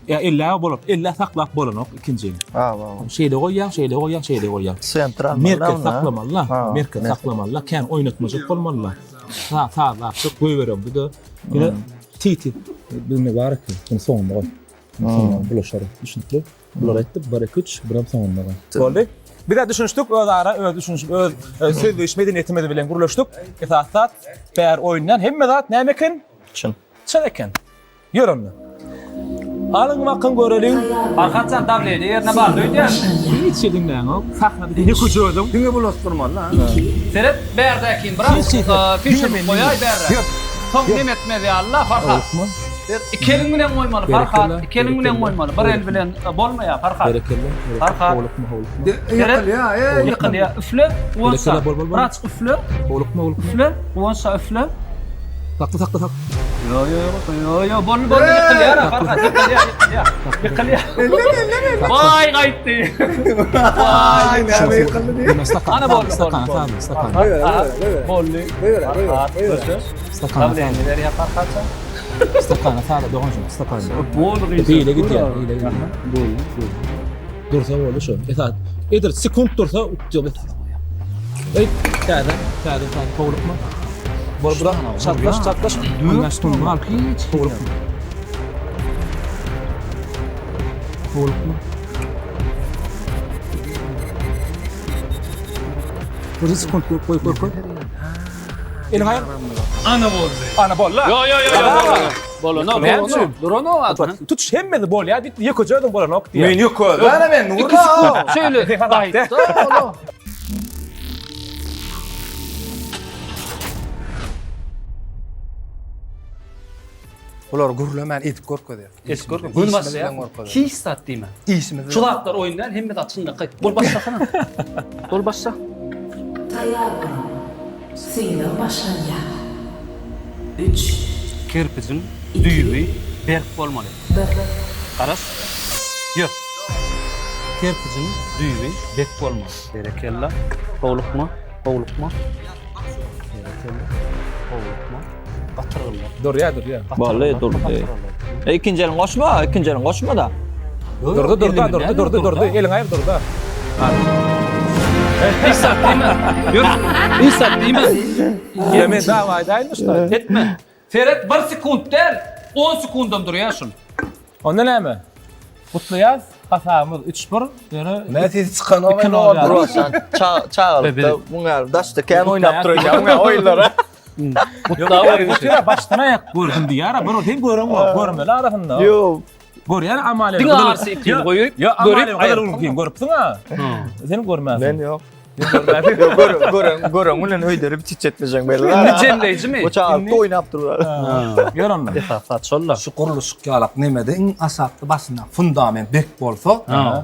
[SPEAKER 1] Ýa elle bolup, elle saklap bolanok ikinjini.
[SPEAKER 4] Hawa.
[SPEAKER 1] Şeýle goýýaň, şeýle goýýaň, şeýle goýýaň.
[SPEAKER 4] Sentr almaly.
[SPEAKER 1] Merkez saklamaly,
[SPEAKER 4] Ha,
[SPEAKER 1] merkez saklamaly, kän oýnatmajak bolmaly. Sa sazlapjyk goýbereňde-de ýene ti-ti bilme bar eken. Bunu soňunda goý. Soňunda bulaşar. Düşünikli. Bular etdi, 1 2 3, biram soňunda goý. Boldy. Biz düşünişdik öz ara, öz düşünişip, öz sözleýiş medeniýetimiz bilen gürleşdik. Esasy zat, bär oýundan hemme zat näme eken?
[SPEAKER 4] Çyn.
[SPEAKER 1] Çyn eken. Ýör onda. Alyň bakyň göreliň.
[SPEAKER 2] Farhatjan dawleniýe ýerine bardy öýdýän.
[SPEAKER 1] Hiç şey diňläňok. Sahnada diňe köçe özüň.
[SPEAKER 3] Diňe bulaşdyrmaly ha.
[SPEAKER 2] Seret bärdäkini biraz süýşürip goýaý bärräk. Soň nem etmez ýaly-la Farhat. Iki eliň bilen goýmaly Farhat. Iki eliň bilen goýmaly. Bir el bilen bolmaýar Farhat.
[SPEAKER 1] Berekella.
[SPEAKER 2] Farhat.
[SPEAKER 1] Howlukma howlukma.
[SPEAKER 2] Ýykylýar, ýykylýar. Üfle, Guwanç Biraz üfle.
[SPEAKER 1] Howlukma howlukma.
[SPEAKER 2] Üfle, Guwanç üfle.
[SPEAKER 1] Sakla sakla sakla.
[SPEAKER 2] Yo yo yo yo boldy boldy ýykylýar Farhat ýykylýar ýykylýar. Ýykylýar. Waý gaýtdy.
[SPEAKER 3] Waý näme ýykyldy diýip.
[SPEAKER 2] Ana boldy
[SPEAKER 1] Stakana
[SPEAKER 2] boldy.
[SPEAKER 1] sal stakana.
[SPEAKER 2] Boldy.
[SPEAKER 3] Goýber,
[SPEAKER 1] Stakana sal.
[SPEAKER 2] Dawleniýe berýär Farhatjan.
[SPEAKER 1] Stakana sal doganjyk stakana.
[SPEAKER 2] Boldy.
[SPEAKER 1] Beýle gidýär, beýle gidýär. Boldy, boldy. Dursa boldy şu. Esas edil sekunt dursa utýar. Ey, täze, täze, täze howlukma. Bol bu da çatlaş, çatlaş. Dört sekunt al. Hiç howlukma. Howlukma. Bir sekunt koy, koy, koy, koy. Elin aýak.
[SPEAKER 2] Ana boldy.
[SPEAKER 1] Ana boldy.
[SPEAKER 2] Yo yo yo yo. Bolanok.
[SPEAKER 1] Näme üçin?
[SPEAKER 2] Duranok adyny.
[SPEAKER 1] Tutuş hemmesi bolýar diýip, ýekeje özüň bolanok diýýär.
[SPEAKER 3] Men ýok özüm. Ana men nurma.
[SPEAKER 2] Şeýle gaýtdy.
[SPEAKER 3] Bular gürlemän edip görkezýär.
[SPEAKER 2] Edip görkezýär. Gün başlaýar. Hiç zat diýme.
[SPEAKER 3] Işimiz.
[SPEAKER 2] Şu zatlar oýun däl, hemme zat çynlakaý. Bol başlasana. Bol başla.
[SPEAKER 5] Taýýar boluň. Synag başlanýar. Üç.
[SPEAKER 2] Kerpijiň düýbi berk bolmaly.
[SPEAKER 5] Bir.
[SPEAKER 2] Garaş. Ýör. Kerpijiň düýbi bek bolmaly. Berekella. Howlukma, howlukma. Berekella. Howlukma. Gatyrgynlar.
[SPEAKER 1] Durýar, durýar.
[SPEAKER 4] Boldy, durdy. E, ikinji elin goşma, ikinji elin goşma da.
[SPEAKER 1] Durdy, durdy, durdy, durdy, durdy. Eliň aýyr durdy.
[SPEAKER 2] Hiç zat diýme. Ýör. Hiç zat diýme.
[SPEAKER 1] Ýa men dawa aýdaýynmy şuna?
[SPEAKER 2] Etme. Seret 1 sekunt däl, 10 sekundam durýar şul.
[SPEAKER 1] Onda näme? Gutlaýas. Hasabymyz 3-1. Ýöne
[SPEAKER 3] Ne sesi çykanok.
[SPEAKER 1] 2-0 ýaly.
[SPEAKER 4] Roshan çagalykda muň ýaly daşda kän oýnap durýar muň ýaly oýunlara.
[SPEAKER 1] Gutlaýar. Başdan aýak gördüm diýýär. Bir sen gören bor, görmeli arasynda.
[SPEAKER 4] Ýok.
[SPEAKER 1] Görýän Amalia.
[SPEAKER 2] Diňe RCP-ni goýup,
[SPEAKER 1] görüp, aýryp görüpsiň ha. Sen görmänsiň.
[SPEAKER 4] Men ýok. Ýok, gören, gören, gören bilen öýderip çiç etmejek belli.
[SPEAKER 2] Indi jemleýjimi?
[SPEAKER 4] Bu çagalykda oýnap durlar.
[SPEAKER 1] Gör onda.
[SPEAKER 2] Esasat şol-da.
[SPEAKER 3] Şu gurluşyk ýalak nemede iň aşakda başynda fundament bek bolsa,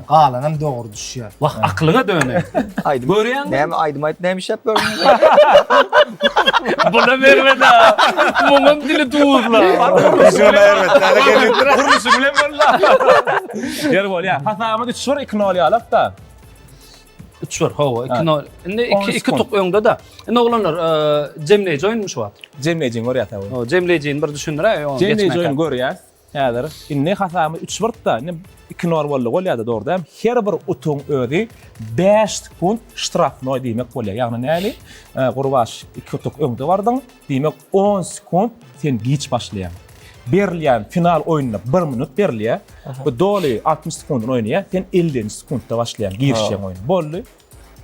[SPEAKER 3] galanam dogry düşýär.
[SPEAKER 2] Wah, aklyňa döneýin.
[SPEAKER 4] Aýdym.
[SPEAKER 2] Görýäňmi?
[SPEAKER 4] Näme aýdym aýdyp näme işläp gördüň?
[SPEAKER 2] Buna berme-de. Muňam dili duzla.
[SPEAKER 1] Gurluşyk bilen boldy. Ýer bolýar. Hasabymyz 3-1 2-0 ýalak-da.
[SPEAKER 2] 3-1, hawa, 2-0. Indi 2 2
[SPEAKER 1] sekund.
[SPEAKER 2] tuk öňde-de. Indi oglanlar, e, jemleýji oýunmy şu wagt?
[SPEAKER 1] Jemleýjini görýäs hawa.
[SPEAKER 2] O, jemleýjini bir düşündiräý, oňa
[SPEAKER 1] Jemleýji
[SPEAKER 2] geçmänkä.
[SPEAKER 1] oýny görýäs. Häzir indi hasabymyz 3-1-da, indi 2-0 boldy bolýar-da, dogry däl. Her bir utugyň özi 5 sekunt ştrafnoý diýmek bolýar. Ýagny näli? E, Gurbaş 2 utuk öňde bardyň, diýmek 10 sekunt sen giç başlaýaň. Berilýän final oýnuna 1 minut berilýär. Bu doly 60 sekundyny oýnaýar, sen 50-nji sekuntda başlaýaň, girişýäň oýna. Boldy.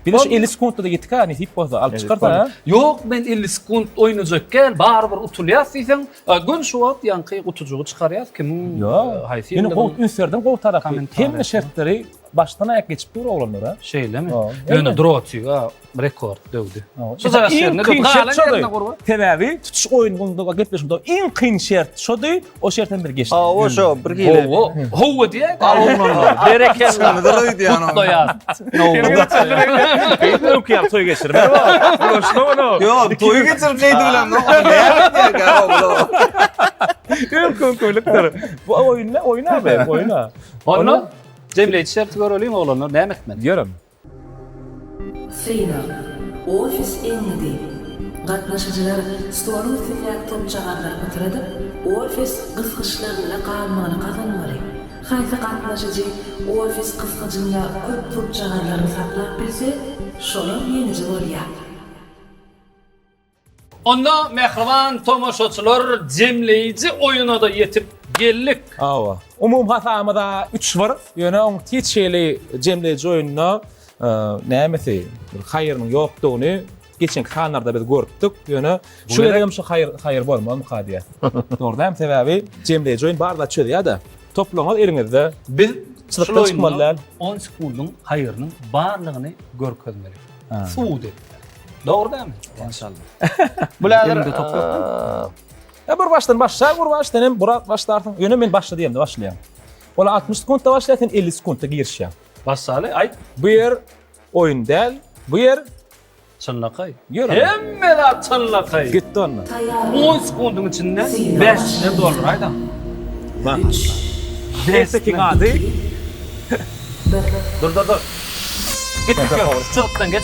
[SPEAKER 1] Bir de şu 50 sekuntda da ýetik ha, nesip bolsa alyp çykarsa ha.
[SPEAKER 2] Ýok, men 50 sekunt oýnajak gel, barybir utulýas diýseň, göni şu wagt ýaňky gutujygy çykarýas, kimiň
[SPEAKER 1] Ýok.
[SPEAKER 2] haýsy
[SPEAKER 1] Ýöne
[SPEAKER 2] ýylyň
[SPEAKER 1] gowy üns berdim, gowy tarapy.
[SPEAKER 2] kommentariýasy.
[SPEAKER 1] Hemme şertleri başdan aýak geçip dur oglanlar ha.
[SPEAKER 2] Şeýlemi?
[SPEAKER 1] Ýok.
[SPEAKER 2] Ýöne Drotiga rekord döwdi. Şu
[SPEAKER 1] Iň
[SPEAKER 2] zagat ýerine
[SPEAKER 1] kyn
[SPEAKER 2] döwdi.
[SPEAKER 1] şert
[SPEAKER 2] Galan
[SPEAKER 1] şody.
[SPEAKER 2] ýerine gurba.
[SPEAKER 1] Sebäbi tutuş oýun gepleşiginde iň kyn şert şody, o şertten bir geçdi.
[SPEAKER 4] Hawa şo bir hili.
[SPEAKER 2] Hawa, hawa diýä. Oglanlar, berekella. Gutlaýas.
[SPEAKER 1] Öňki ýaly toý geçirme. Bulaşma onu.
[SPEAKER 3] Ýok, toýy geçirip şeýdi bilen.
[SPEAKER 1] Öňki öňkülikdir. Bu oýun ne? Oýun abi, oýun.
[SPEAKER 2] Onda jemleýji şerti göreliň oglanlar, näme etmeli?
[SPEAKER 1] Ýörem.
[SPEAKER 5] Synag. Ofis eňňidi. Gatnaşyjylar stoluň üstündäki topjagazlary pytradyp, ofis gysgyçlarynda galmagyny gazanmaly. Haýsy gatnaşyjy ofis gysgyjynda köp topjagazlaryny saklap bilse, şolam ýeňiji bolýar.
[SPEAKER 2] Onda mähriban tomaşaçylar jemleýji oýuna-da ýetip geldik.
[SPEAKER 1] Hawa. Umumy hasabymyz-a üç bir. Ýöne oň hiç hili jemleýji oýunda nämesi bir haýrynyň ýokdugyny geçenki sanlarda biz görüpdik. Ýöne şu gezegem şu haýyr haýyr bolmazmyka diýýäs. Dogry dälmi? Sebäbi jemleýji oýun bar zat çözýär-de. Toplaňyz eliňizde.
[SPEAKER 2] Biz
[SPEAKER 1] Çyzykdan çykmaly däl.
[SPEAKER 2] 10 sekundyň haýrynyň barlygyny görkezmeli. Subut etmeli. Dogry dälmi?
[SPEAKER 3] Inşallah.
[SPEAKER 4] Bu häzir
[SPEAKER 2] Elinde top ýokmy?
[SPEAKER 1] Ya bir başdan başla, bir başdan hem bir başlarsyň. Ýöne men başla diýemde başlaýan. Ol 60 sekuntda başlaýar, sen 50 sekuntda girişýäň.
[SPEAKER 2] Başlaly, aýt.
[SPEAKER 1] Bu ýer oýun däl, bu ýer
[SPEAKER 2] Çynlakaý.
[SPEAKER 1] Ýör.
[SPEAKER 2] Hemme zat çynlakaý.
[SPEAKER 1] Gitdi onda.
[SPEAKER 2] 10 sekundyň içinde 5 dollar aýdan.
[SPEAKER 1] Bak. Ertekiň ady.
[SPEAKER 2] Dur dur dur. Git çyzykdan geç.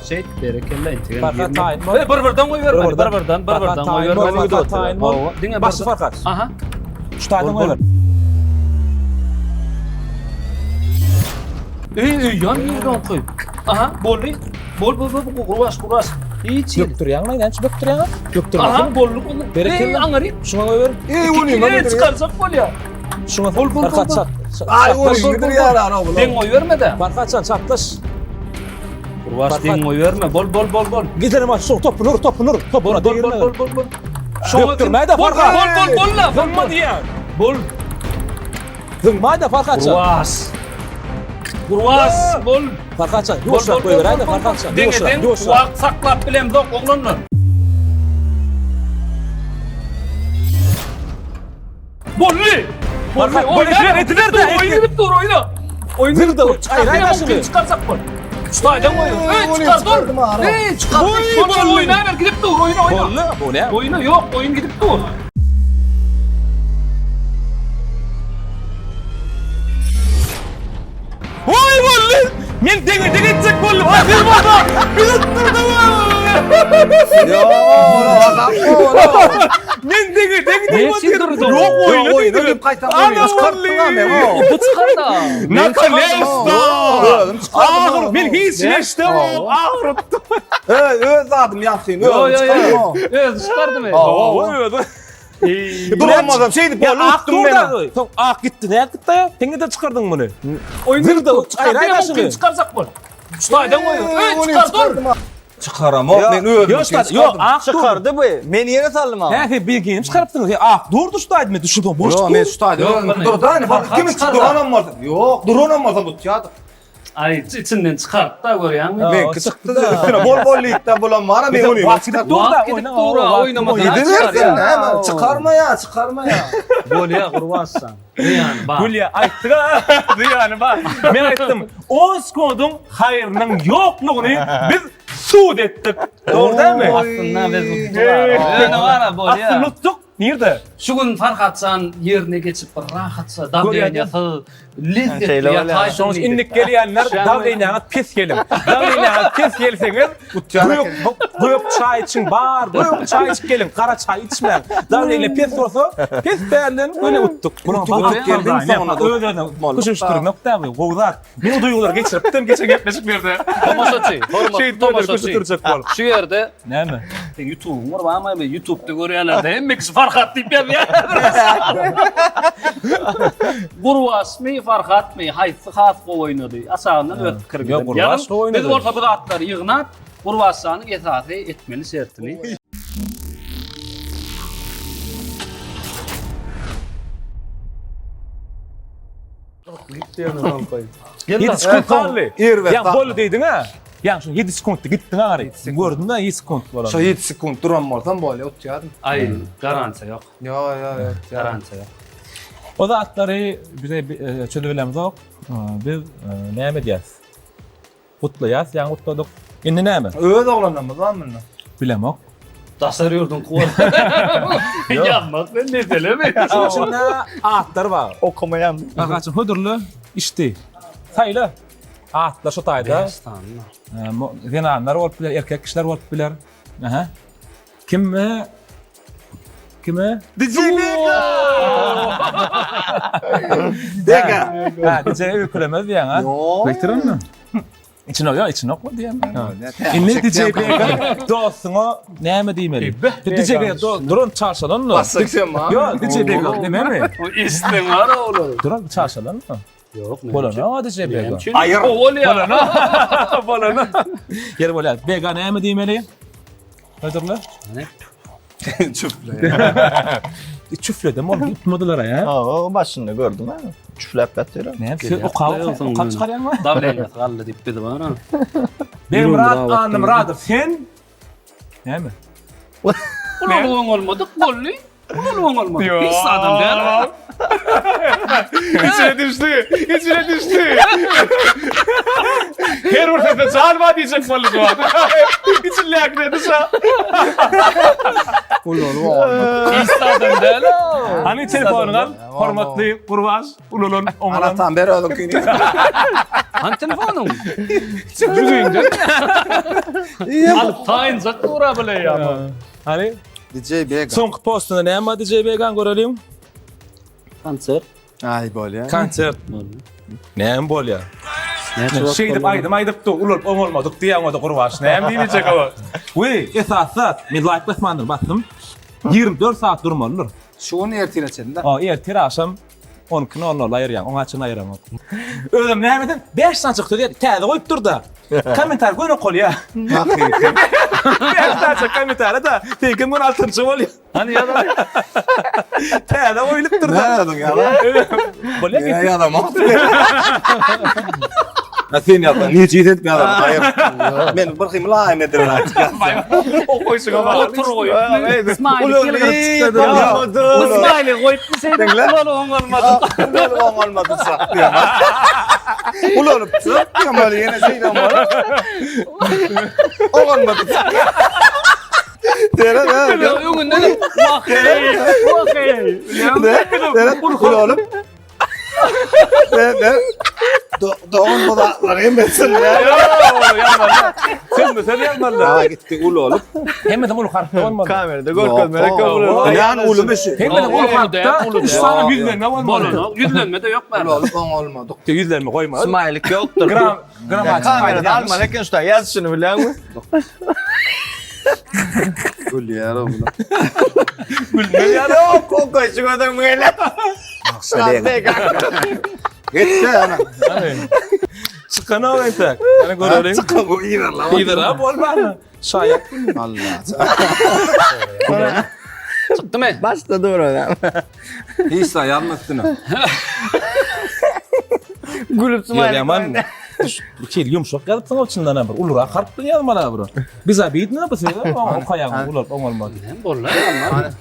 [SPEAKER 2] Şeýt berekella entegem.
[SPEAKER 1] Farhat taýyn bol.
[SPEAKER 2] Bir birden goýbermeli. Bir birden, bir birden goýbermeli.
[SPEAKER 1] Farhat taýyn bol.
[SPEAKER 2] Diňe
[SPEAKER 1] başy Farhat.
[SPEAKER 2] Aha.
[SPEAKER 1] Şu taýdan goýber.
[SPEAKER 2] Eý, eý, ýan ýerden goý. Aha, boldy. Bol, bol, bol, gurbaş, gurbaş. Hiç ýeri.
[SPEAKER 1] Bökdürýäňmi? Näçe bökdürýäň? Bökdürme.
[SPEAKER 2] Aha, boldy, boldy.
[SPEAKER 1] Berekella.
[SPEAKER 2] Eý, aňyry.
[SPEAKER 1] Şuňa goýber.
[SPEAKER 3] Eý, ony
[SPEAKER 2] Eý, çykarjak bolýar.
[SPEAKER 1] Şuňa
[SPEAKER 2] Bol, bol, bol,
[SPEAKER 1] Farhat
[SPEAKER 2] bol.
[SPEAKER 1] çat.
[SPEAKER 3] Aý, ony gidirýär ara bul.
[SPEAKER 2] Deň goýberme-de.
[SPEAKER 1] Farhat çat, çatlaş.
[SPEAKER 2] Gurbaş deň goýberme. Bol, bol, bol, bol.
[SPEAKER 1] Gidelim aç, şu topu nur, topu nur. Topu
[SPEAKER 2] Bol, bol, bol, bol, bol, bol. Şoňa
[SPEAKER 1] Bökdürme-de
[SPEAKER 2] Bol,
[SPEAKER 1] Farhat.
[SPEAKER 2] bol, bol, bol, la.
[SPEAKER 1] Zyňma diýýän.
[SPEAKER 2] Bol.
[SPEAKER 1] Zyňma-da Farhat çat.
[SPEAKER 2] Gurbaş. Gurbaş, bol.
[SPEAKER 1] Farhat çat,
[SPEAKER 2] Bol,
[SPEAKER 1] ýuwaşrak
[SPEAKER 2] bol, bol,
[SPEAKER 1] goýberäý-de
[SPEAKER 2] bol, bol.
[SPEAKER 1] Farhat çat.
[SPEAKER 2] Deňe
[SPEAKER 1] Ýuwaşrak,
[SPEAKER 2] deň
[SPEAKER 1] ýuwaşrak.
[SPEAKER 2] wagt saklap bilemzok oglanlar. Boldy. Boldy.
[SPEAKER 1] Farhat,
[SPEAKER 2] Oýna,
[SPEAKER 1] boldy, etiler de,
[SPEAKER 2] Oýun gidip dur, oýna. Oýun gidip
[SPEAKER 1] Zyrda,
[SPEAKER 2] dur.
[SPEAKER 1] aýraý
[SPEAKER 2] Çykarsak
[SPEAKER 1] daşyny.
[SPEAKER 2] Çykarsak bol. Şu taýdan goý. Ey,
[SPEAKER 3] ony
[SPEAKER 2] çykar dur.
[SPEAKER 3] çykardym ara.
[SPEAKER 2] Ey, çykar. Bol, bol, oýna ber, gidip dur, oýna, oýna.
[SPEAKER 1] Boldy, bu ne?
[SPEAKER 2] Oýna ýok, oýun gidip dur.
[SPEAKER 1] Oý boldy. Men deňe deň etjek boldum. Ay bir baba. Bir tutdurdum.
[SPEAKER 3] Ýok, ony
[SPEAKER 1] Men deňe deň diýdim.
[SPEAKER 2] Neçin durdy?
[SPEAKER 1] Ýok
[SPEAKER 3] oýna oýna diýip gaýtam oýna çykartdyň men.
[SPEAKER 2] Bu çykarda.
[SPEAKER 1] Nakonesta!
[SPEAKER 3] Özüm çykardym.
[SPEAKER 1] Agyr, men hiç eşdemok. Agyrypdy.
[SPEAKER 3] Öz öz zadym ýapsyn.
[SPEAKER 2] Yo
[SPEAKER 3] Özüm
[SPEAKER 2] yo yo.
[SPEAKER 3] çykardym.
[SPEAKER 2] Özi çykardymy?
[SPEAKER 3] Hawa.
[SPEAKER 1] Özü.
[SPEAKER 3] Duramazam şeýdip
[SPEAKER 1] Ya
[SPEAKER 3] boldy
[SPEAKER 1] ak
[SPEAKER 3] utdum
[SPEAKER 1] dur
[SPEAKER 3] men.
[SPEAKER 1] da. Soň ak gitdi. Nädip gitdi ya? Sen neden çykardyn muny?
[SPEAKER 2] Oýun
[SPEAKER 1] Zyrda
[SPEAKER 2] Çykardy
[SPEAKER 1] aýraý
[SPEAKER 2] ya,
[SPEAKER 1] başyny.
[SPEAKER 2] kim çykarjak bol. Şu taýdan goýuň. Öý çykar dur.
[SPEAKER 3] Çykaramok men özüm.
[SPEAKER 1] Ýok, şta- ýok, ak dur.
[SPEAKER 4] Çykardy bu. Men ýere saldym ama.
[SPEAKER 1] Hä, sen bir giyim çykarypsyň. Sen ak durdy şu taýda men düşündim. Boş
[SPEAKER 3] Ýok men şu taýda özüm dur da hani bak kimin duranam bolsa. Ýok duranam bolsa tutýardyk.
[SPEAKER 2] Aý içinden çykaryp da görýäňmi?
[SPEAKER 3] Men çykdy da üstüne bol bol diýip bulan bar men ony
[SPEAKER 1] Wagt gidip dur da.
[SPEAKER 2] Wagt gidip dur, oýnamasa
[SPEAKER 3] Gidibersin näme çykarma ýa çykarma ýa.
[SPEAKER 2] Bolýa Gurbansan. Zyýany bar.
[SPEAKER 1] Gülýä aýtdyk ha. Zyýany bar. Men aýtdym. 10 sekundyň haýrynyň ýoklugyny biz subut etdik. Dogry dälmi?
[SPEAKER 2] Aslynda biz utduk. Ýöne bar bolýa.
[SPEAKER 1] Aslynda utduk. Nirde?
[SPEAKER 2] Şu gün Farhatjan ýerine geçip bir rahatça dawleniýasyz lezzetli
[SPEAKER 4] Şeýle bolýar.
[SPEAKER 2] ýataýsyn
[SPEAKER 1] Şonuň üçin
[SPEAKER 2] diýdik.
[SPEAKER 1] indik gelýänler dawleniýaňyz pes geliň. Dawleniýaňyz pes gelseňiz, gök gök çaý içiň bar, gök çaý içip geliň, gara çaý içmäň. Dawleniýa pes bolsa, pes dälden göni utduk. Munuň
[SPEAKER 3] Utduk,
[SPEAKER 1] baky
[SPEAKER 3] geldiň,
[SPEAKER 1] soňuna
[SPEAKER 3] soňuna
[SPEAKER 1] öz-özüne köşeşdirmek däl bu, gowy zat. Men o duýgulary geçiripdim geçen gepleşiklerde.
[SPEAKER 2] Tomaşaçy, hormatly
[SPEAKER 1] Şeýdip özleri
[SPEAKER 2] tomaşaçy.
[SPEAKER 1] köşeşdirjek bol.
[SPEAKER 2] Şu ýerde
[SPEAKER 1] Näme?
[SPEAKER 2] Sen YouTube'uň bar barmy? YouTube'da görýärler-de hemme kişi Farhat diýip ýazýar. Gurbaşmy, Farhatmy, haýsy has gowy oýnady? Aşagyndan öz pikiriňizi
[SPEAKER 1] Ýok, Gurbaş
[SPEAKER 2] ýazyň.
[SPEAKER 1] gowy oýnady.
[SPEAKER 2] Biz bolsa bu zatlary ýygnap, Gurbaşjanyň esasy etmeli şertini
[SPEAKER 1] Ýedi sekunt galdy.
[SPEAKER 3] Erbet
[SPEAKER 1] Ýa boldy diýdiň-ä. Ýa şo 7 sekuntda gitdiň agary. Gördüm-de 7 sekunt bolan.
[SPEAKER 3] Şo 7 sekunt duran bolsam bolýa utýardym.
[SPEAKER 2] Aý, garantiýa ýok.
[SPEAKER 3] Ýo ýo ýo.
[SPEAKER 2] Garantiýa ýok.
[SPEAKER 1] O zatlary bize e, çözüp bilemizok. Biz e, näme edýäs? Gutlaýas, ýaňy gutladyk. Indi näme?
[SPEAKER 3] Öz oglanlarymyz bar munda.
[SPEAKER 1] Bilemok.
[SPEAKER 2] Daşary ýurduň kuwat. Ýazmak men meselemi.
[SPEAKER 1] Şonuň içinde atlar bar.
[SPEAKER 4] Okamaýan.
[SPEAKER 1] Agaçyň hödürli içdi. Saýla. Atlar şu taýda. Zenanlar bolup biler, erkek kişiler bolup biler. Aha. Kime? Kime?
[SPEAKER 3] DJ Bega! Bega!
[SPEAKER 1] Ha, DJ öýkelemez diýýäň, ha?
[SPEAKER 3] Ýok.
[SPEAKER 1] Beýtirenmi? Içine ýok, içine okma diýýän. Indi DJ Bega dostuňa näme diýmeli? DJ Bega duran çarşalanmy?
[SPEAKER 3] Bassak sen ma.
[SPEAKER 1] Ýok, DJ Bega dememi?
[SPEAKER 2] Eşitdiň bar olary.
[SPEAKER 1] Duran çarşalanmy?
[SPEAKER 2] Ýok.
[SPEAKER 1] Bolana DJ Bega.
[SPEAKER 3] Aýyr.
[SPEAKER 2] Bolýar.
[SPEAKER 1] Bolana. Bolana. Ýeri bolýar. Bega näme diýmeli? Hödürle.
[SPEAKER 3] Çüfle.
[SPEAKER 1] Çüfledim ol tutmadylar ya.
[SPEAKER 4] Ha, başynda gördüm ha. Çüfläp ýatyr.
[SPEAKER 1] Ne? Sen okap okap çykarýaňmy?
[SPEAKER 2] Dawleniýasy galdy diýip bizi bar ha.
[SPEAKER 1] Begmyrat Annamyradow sen näme?
[SPEAKER 2] Uly oňalmadyk boldy. Uly oňalmadyk. Pis adam däl.
[SPEAKER 1] İçine düştü. İçine düştü. Her bir sesde can bar diyecek boldy şu an. İçindäki düşe.
[SPEAKER 3] Uly oňalmadyk.
[SPEAKER 2] Pis adam däl.
[SPEAKER 1] Hani telefonyňy al. Hormatly Gurbaş, ulalan oňalan.
[SPEAKER 3] Anahtan ber özüňkini.
[SPEAKER 2] Han telefonyň. Jüzüňde. Alyp taýynjak dura bile ýa.
[SPEAKER 1] Hani
[SPEAKER 3] DJ Bega.
[SPEAKER 1] soňky postunda näme bar DJ Began göreliň.
[SPEAKER 2] Konsert.
[SPEAKER 3] Aý bolýar.
[SPEAKER 1] Konsert. Näme bolýar? Şeýdip aýdym aýdypdy, ulalyp oňalmadyk diýýän o-da Gurbaş. Näme diýmejek o? We, esasy zat, men laýk basmandyr, basdym. 24 saat durmalydyr.
[SPEAKER 3] Şu gün ertire çenli.
[SPEAKER 1] O, ertir agşam 12:00 aýyrýan, oňa çenli aýyramok. Özüm näme eden? 5 sany çykdy diýdi, täze goýup dur-da. Kommentariý göni okalýar.
[SPEAKER 3] Hakyky.
[SPEAKER 1] 5 sany kommentariýa da, seňkem gün altynjy bolýar.
[SPEAKER 2] Hani ýazar.
[SPEAKER 1] Täze goýulyp dur-da.
[SPEAKER 3] Näme ýazyň ýa?
[SPEAKER 1] Bolýar.
[SPEAKER 3] Ne ýazamok. Ha sen ýazan, niçe edip ýazan? Haýyr. Men bir hym laýyn ederin açyk ýazsam.
[SPEAKER 1] Okoýşyňa bak.
[SPEAKER 2] Otur goýup. Smiley
[SPEAKER 3] Uly
[SPEAKER 2] Bu smiley goýup şeýdip uly oňalmadyk.
[SPEAKER 3] Uly oňalmadyk sak diýen. Ulanyp çyk diýen ýene şeýle bolýar. Oňalmadyk. Dere dere.
[SPEAKER 2] Öňünden wah hey. Wah hey.
[SPEAKER 3] Dere ulanyp. Ben dogan bu zatlary hemmesini.
[SPEAKER 1] Sen mi sen ýazmaly?
[SPEAKER 3] Ha gitdi uly olup.
[SPEAKER 1] Hemmesi uly harpda bolmaly.
[SPEAKER 4] Kamerada görkezmeli kabul.
[SPEAKER 3] Yani uly meşi.
[SPEAKER 1] Hemmesi uly harpda. Üç sany ýüzlenme bolmaly.
[SPEAKER 2] Bolanok, ýüzlenme de ýok
[SPEAKER 3] Uly
[SPEAKER 2] bärde.
[SPEAKER 3] olup oň olmadyk.
[SPEAKER 1] Ýüzlenme goýma.
[SPEAKER 4] Smiley ýokdur.
[SPEAKER 1] Gram grammatik
[SPEAKER 4] Kamerada almaly eken şu ýaz şuny bilýäňmi?
[SPEAKER 3] Gülýär o bular.
[SPEAKER 1] Gülme ýa.
[SPEAKER 4] Ýok, okaýşy gözüň gelýär.
[SPEAKER 3] Gitdi ana.
[SPEAKER 1] Çykanok entek. Ýene göreliň.
[SPEAKER 3] Çykan bu ýerler.
[SPEAKER 1] Ýerler bolmany. Şaýat.
[SPEAKER 3] Allah.
[SPEAKER 2] Çykdymy?
[SPEAKER 4] Başda dur adam.
[SPEAKER 3] Hiç zat ýazma üstüne.
[SPEAKER 4] Gülüp smiley.
[SPEAKER 1] Ýaman. Bir şey ýumşak ýazypsyň içinden hem bir ulurak harp bilen ýazmaly bir. Biz abidna bu sözi okaýaň ular oňalmaz.
[SPEAKER 2] Hem bollar ýalmaz.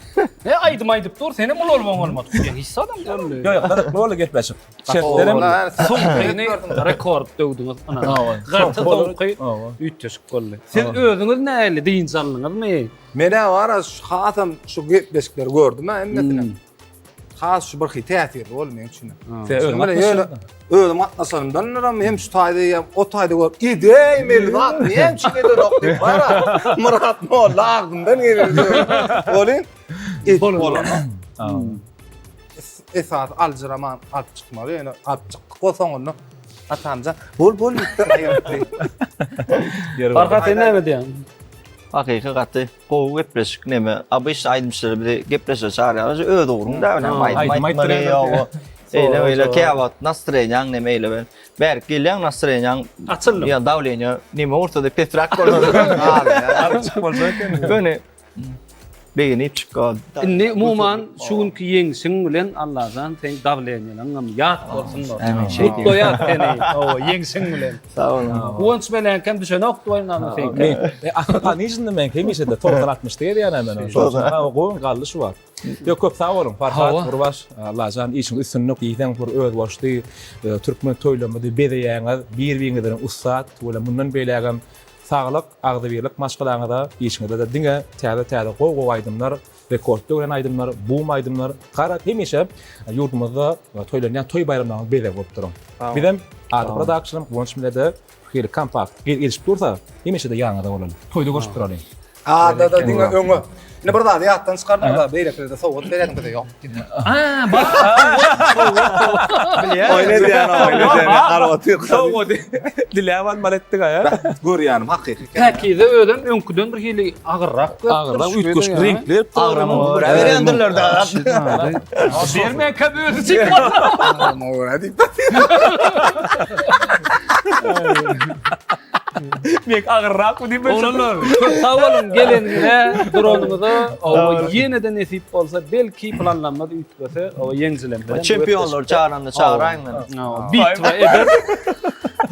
[SPEAKER 2] Ne aýdym aýdyp dur, senem uly bolup oňalmadyk. Ýa hiç adam dälmi?
[SPEAKER 1] Ýok ýok, gyzykly boldy gepleşik. Şertlerem
[SPEAKER 2] Soňkyny rekord döwdüňiz. Ana. Gaty soňky üýtgeşik boldy. Siz özüňiz nähili dynç aldyňyzmy?
[SPEAKER 3] Menä bar hasam şu gepleşikleri gördüm ha hemmesini. Has şu bir täsirli boldy meň üçin.
[SPEAKER 1] Sen özüň
[SPEAKER 3] ýöne özüm gatnaşanymdan hem şu taýda hem o taýda görüp ideýmeli zat näme üçin edenok diýip bara Myrat molla agzyndan gelir. Bolyn. Bolanok. Esasy aljyraman alyp çykmaly ýöne alyp çykdyk o soňunda atamjan bol bol diýip aýyrdy.
[SPEAKER 2] Farhat sen näme diýýäň?
[SPEAKER 4] Hakyky gaty gowy gepleşik neme. Obyçny aýdymçylar bizi gepleşige çagyrýarlar. Öz ugruň da näme aýdym aýtmaly ýa Eýle beýle käwagt nastroýeniýaň neme eýle ben. Bärik gelýäň nastroýeniýaň
[SPEAKER 2] açyldy.
[SPEAKER 4] Ýa dawleniýa neme bolsa-da pesräk bolar.
[SPEAKER 1] Bolsa eken.
[SPEAKER 4] Göni Begenip çykga.
[SPEAKER 2] Indi umuman şu günki ýeňşiň bilen Allajan seň dawleniýalaňam ýat bolsun. Gutlaýas seni hawa ýeňşiň bilen.
[SPEAKER 4] Sag boluň.
[SPEAKER 2] Guwanç Meläňkem düşenokdy oýnany seňki.
[SPEAKER 1] Asly nijinde men hemişe-de 90 60 diýýän men. Şoň gowy galdy şu wagt. Ýok köp sag boluň Farhat Gurbaş Allajan işiň üstünlik diýseň bir özboluşly türkmen toýlarymyzy bezeýäňiz bir-biriňizden ussat we mundan beýlägem Saglyk, agzybirlik maşgalaňyza, işiňizde-de diňe täze-täze gowy-gowy aýdymlar, rekord döwlen aýdymlar, bum aýdymlar, garaz hemişe ýurdumyzda toýlanýan toý baýramlarynyň bezegi bolup duruň. Bizem Ady Production Guwanç bile-de şu hili kompakt gelişip dursa, hemişe-de ýanyňyzda bolaly. Toýda görşüp duralyň.
[SPEAKER 3] Adada diňe öňe. Indi bir zady ýatdan çykardyňyz-a, beýlekilerde sowgat berýädiň bize ýok.
[SPEAKER 2] Ha, bak.
[SPEAKER 4] Bilýän.
[SPEAKER 3] Oýun edýän, oýun edýän. Garap otyr.
[SPEAKER 1] Sowgady diläp almaly etdik-ä.
[SPEAKER 3] Görýänim hakyky.
[SPEAKER 2] Päkize özem öňküden bir hili agyrrak görüp
[SPEAKER 1] Agyrrak, üýtgeşik reňkli.
[SPEAKER 4] Agrama görä berýändirler-dä.
[SPEAKER 2] Bermänkä özi çykmaz.
[SPEAKER 3] Agrama görä diýip.
[SPEAKER 1] Mek agyrrak bu diýip.
[SPEAKER 2] Oglanlar, köp sag boluň geleniňize, duranyňyza. Owa ýene-de nesip bolsa, belki planlanmaz üýtgese, owa ýeňjilemizden.
[SPEAKER 4] Çempionlar çagyranda çagyraýyň meni.
[SPEAKER 2] Bitwa eder.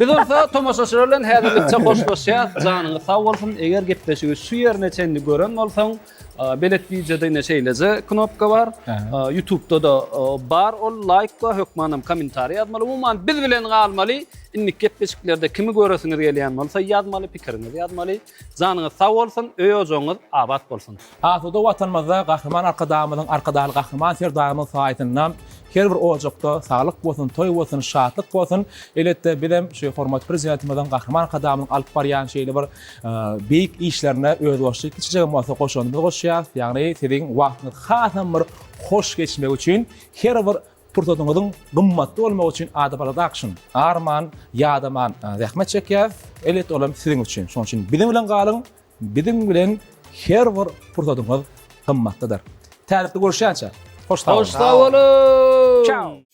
[SPEAKER 2] Biz bolsa tomaşaçylar bilen häzirlikçe hoşlaşýas. Janyňyz sag bolsun. Eger gepleşigi şu ýerine çenli gören bolsaň, Belet wideoda ine şeýleje knopka bar. YouTube'da-da bar ol laýk we hökmanam kommentariý ýazmaly. Umuman biz bilen galmaly. Indiki gepleşiklerde kimi göresiňiz gelýän bolsa ýazmaly, pikiriňizi ýazmaly. Janyňyz sag bolsun, öý-ojagyňyz abat bolsun.
[SPEAKER 1] Asuda Watanymyzda Gahryman Arkadagymyzyň, Arkadagly Gahryman Serdarymyzyň saýasynda her bir ojakda saglyk bolsun, toý bolsun, şatlyk bolsun. Elbetde, bizem şu hormatly Prezidentimiziň, Gahryman Arkadagymyzyň alyp barýan şeýle bir beýik işlerine özboluşly kiçijegem bolsa goşandymyzy goşýarys. Ýagny siziň wagtyňyz hasam bir hoş geçmegi üçin her bir Pursatyňyzyň gymmatly bolmagy üçin Ada Production arman, ýadaman zähmet çekýär. Elbetde olam siziň üçin. Şonuň üçin biziň bilen galyň, biziň bilen her bir pursatyňyz gymmatlydyr. Täzelikde görüşýänçä, hoş sag boluň.
[SPEAKER 2] Hoş sag boluň.
[SPEAKER 1] Çao.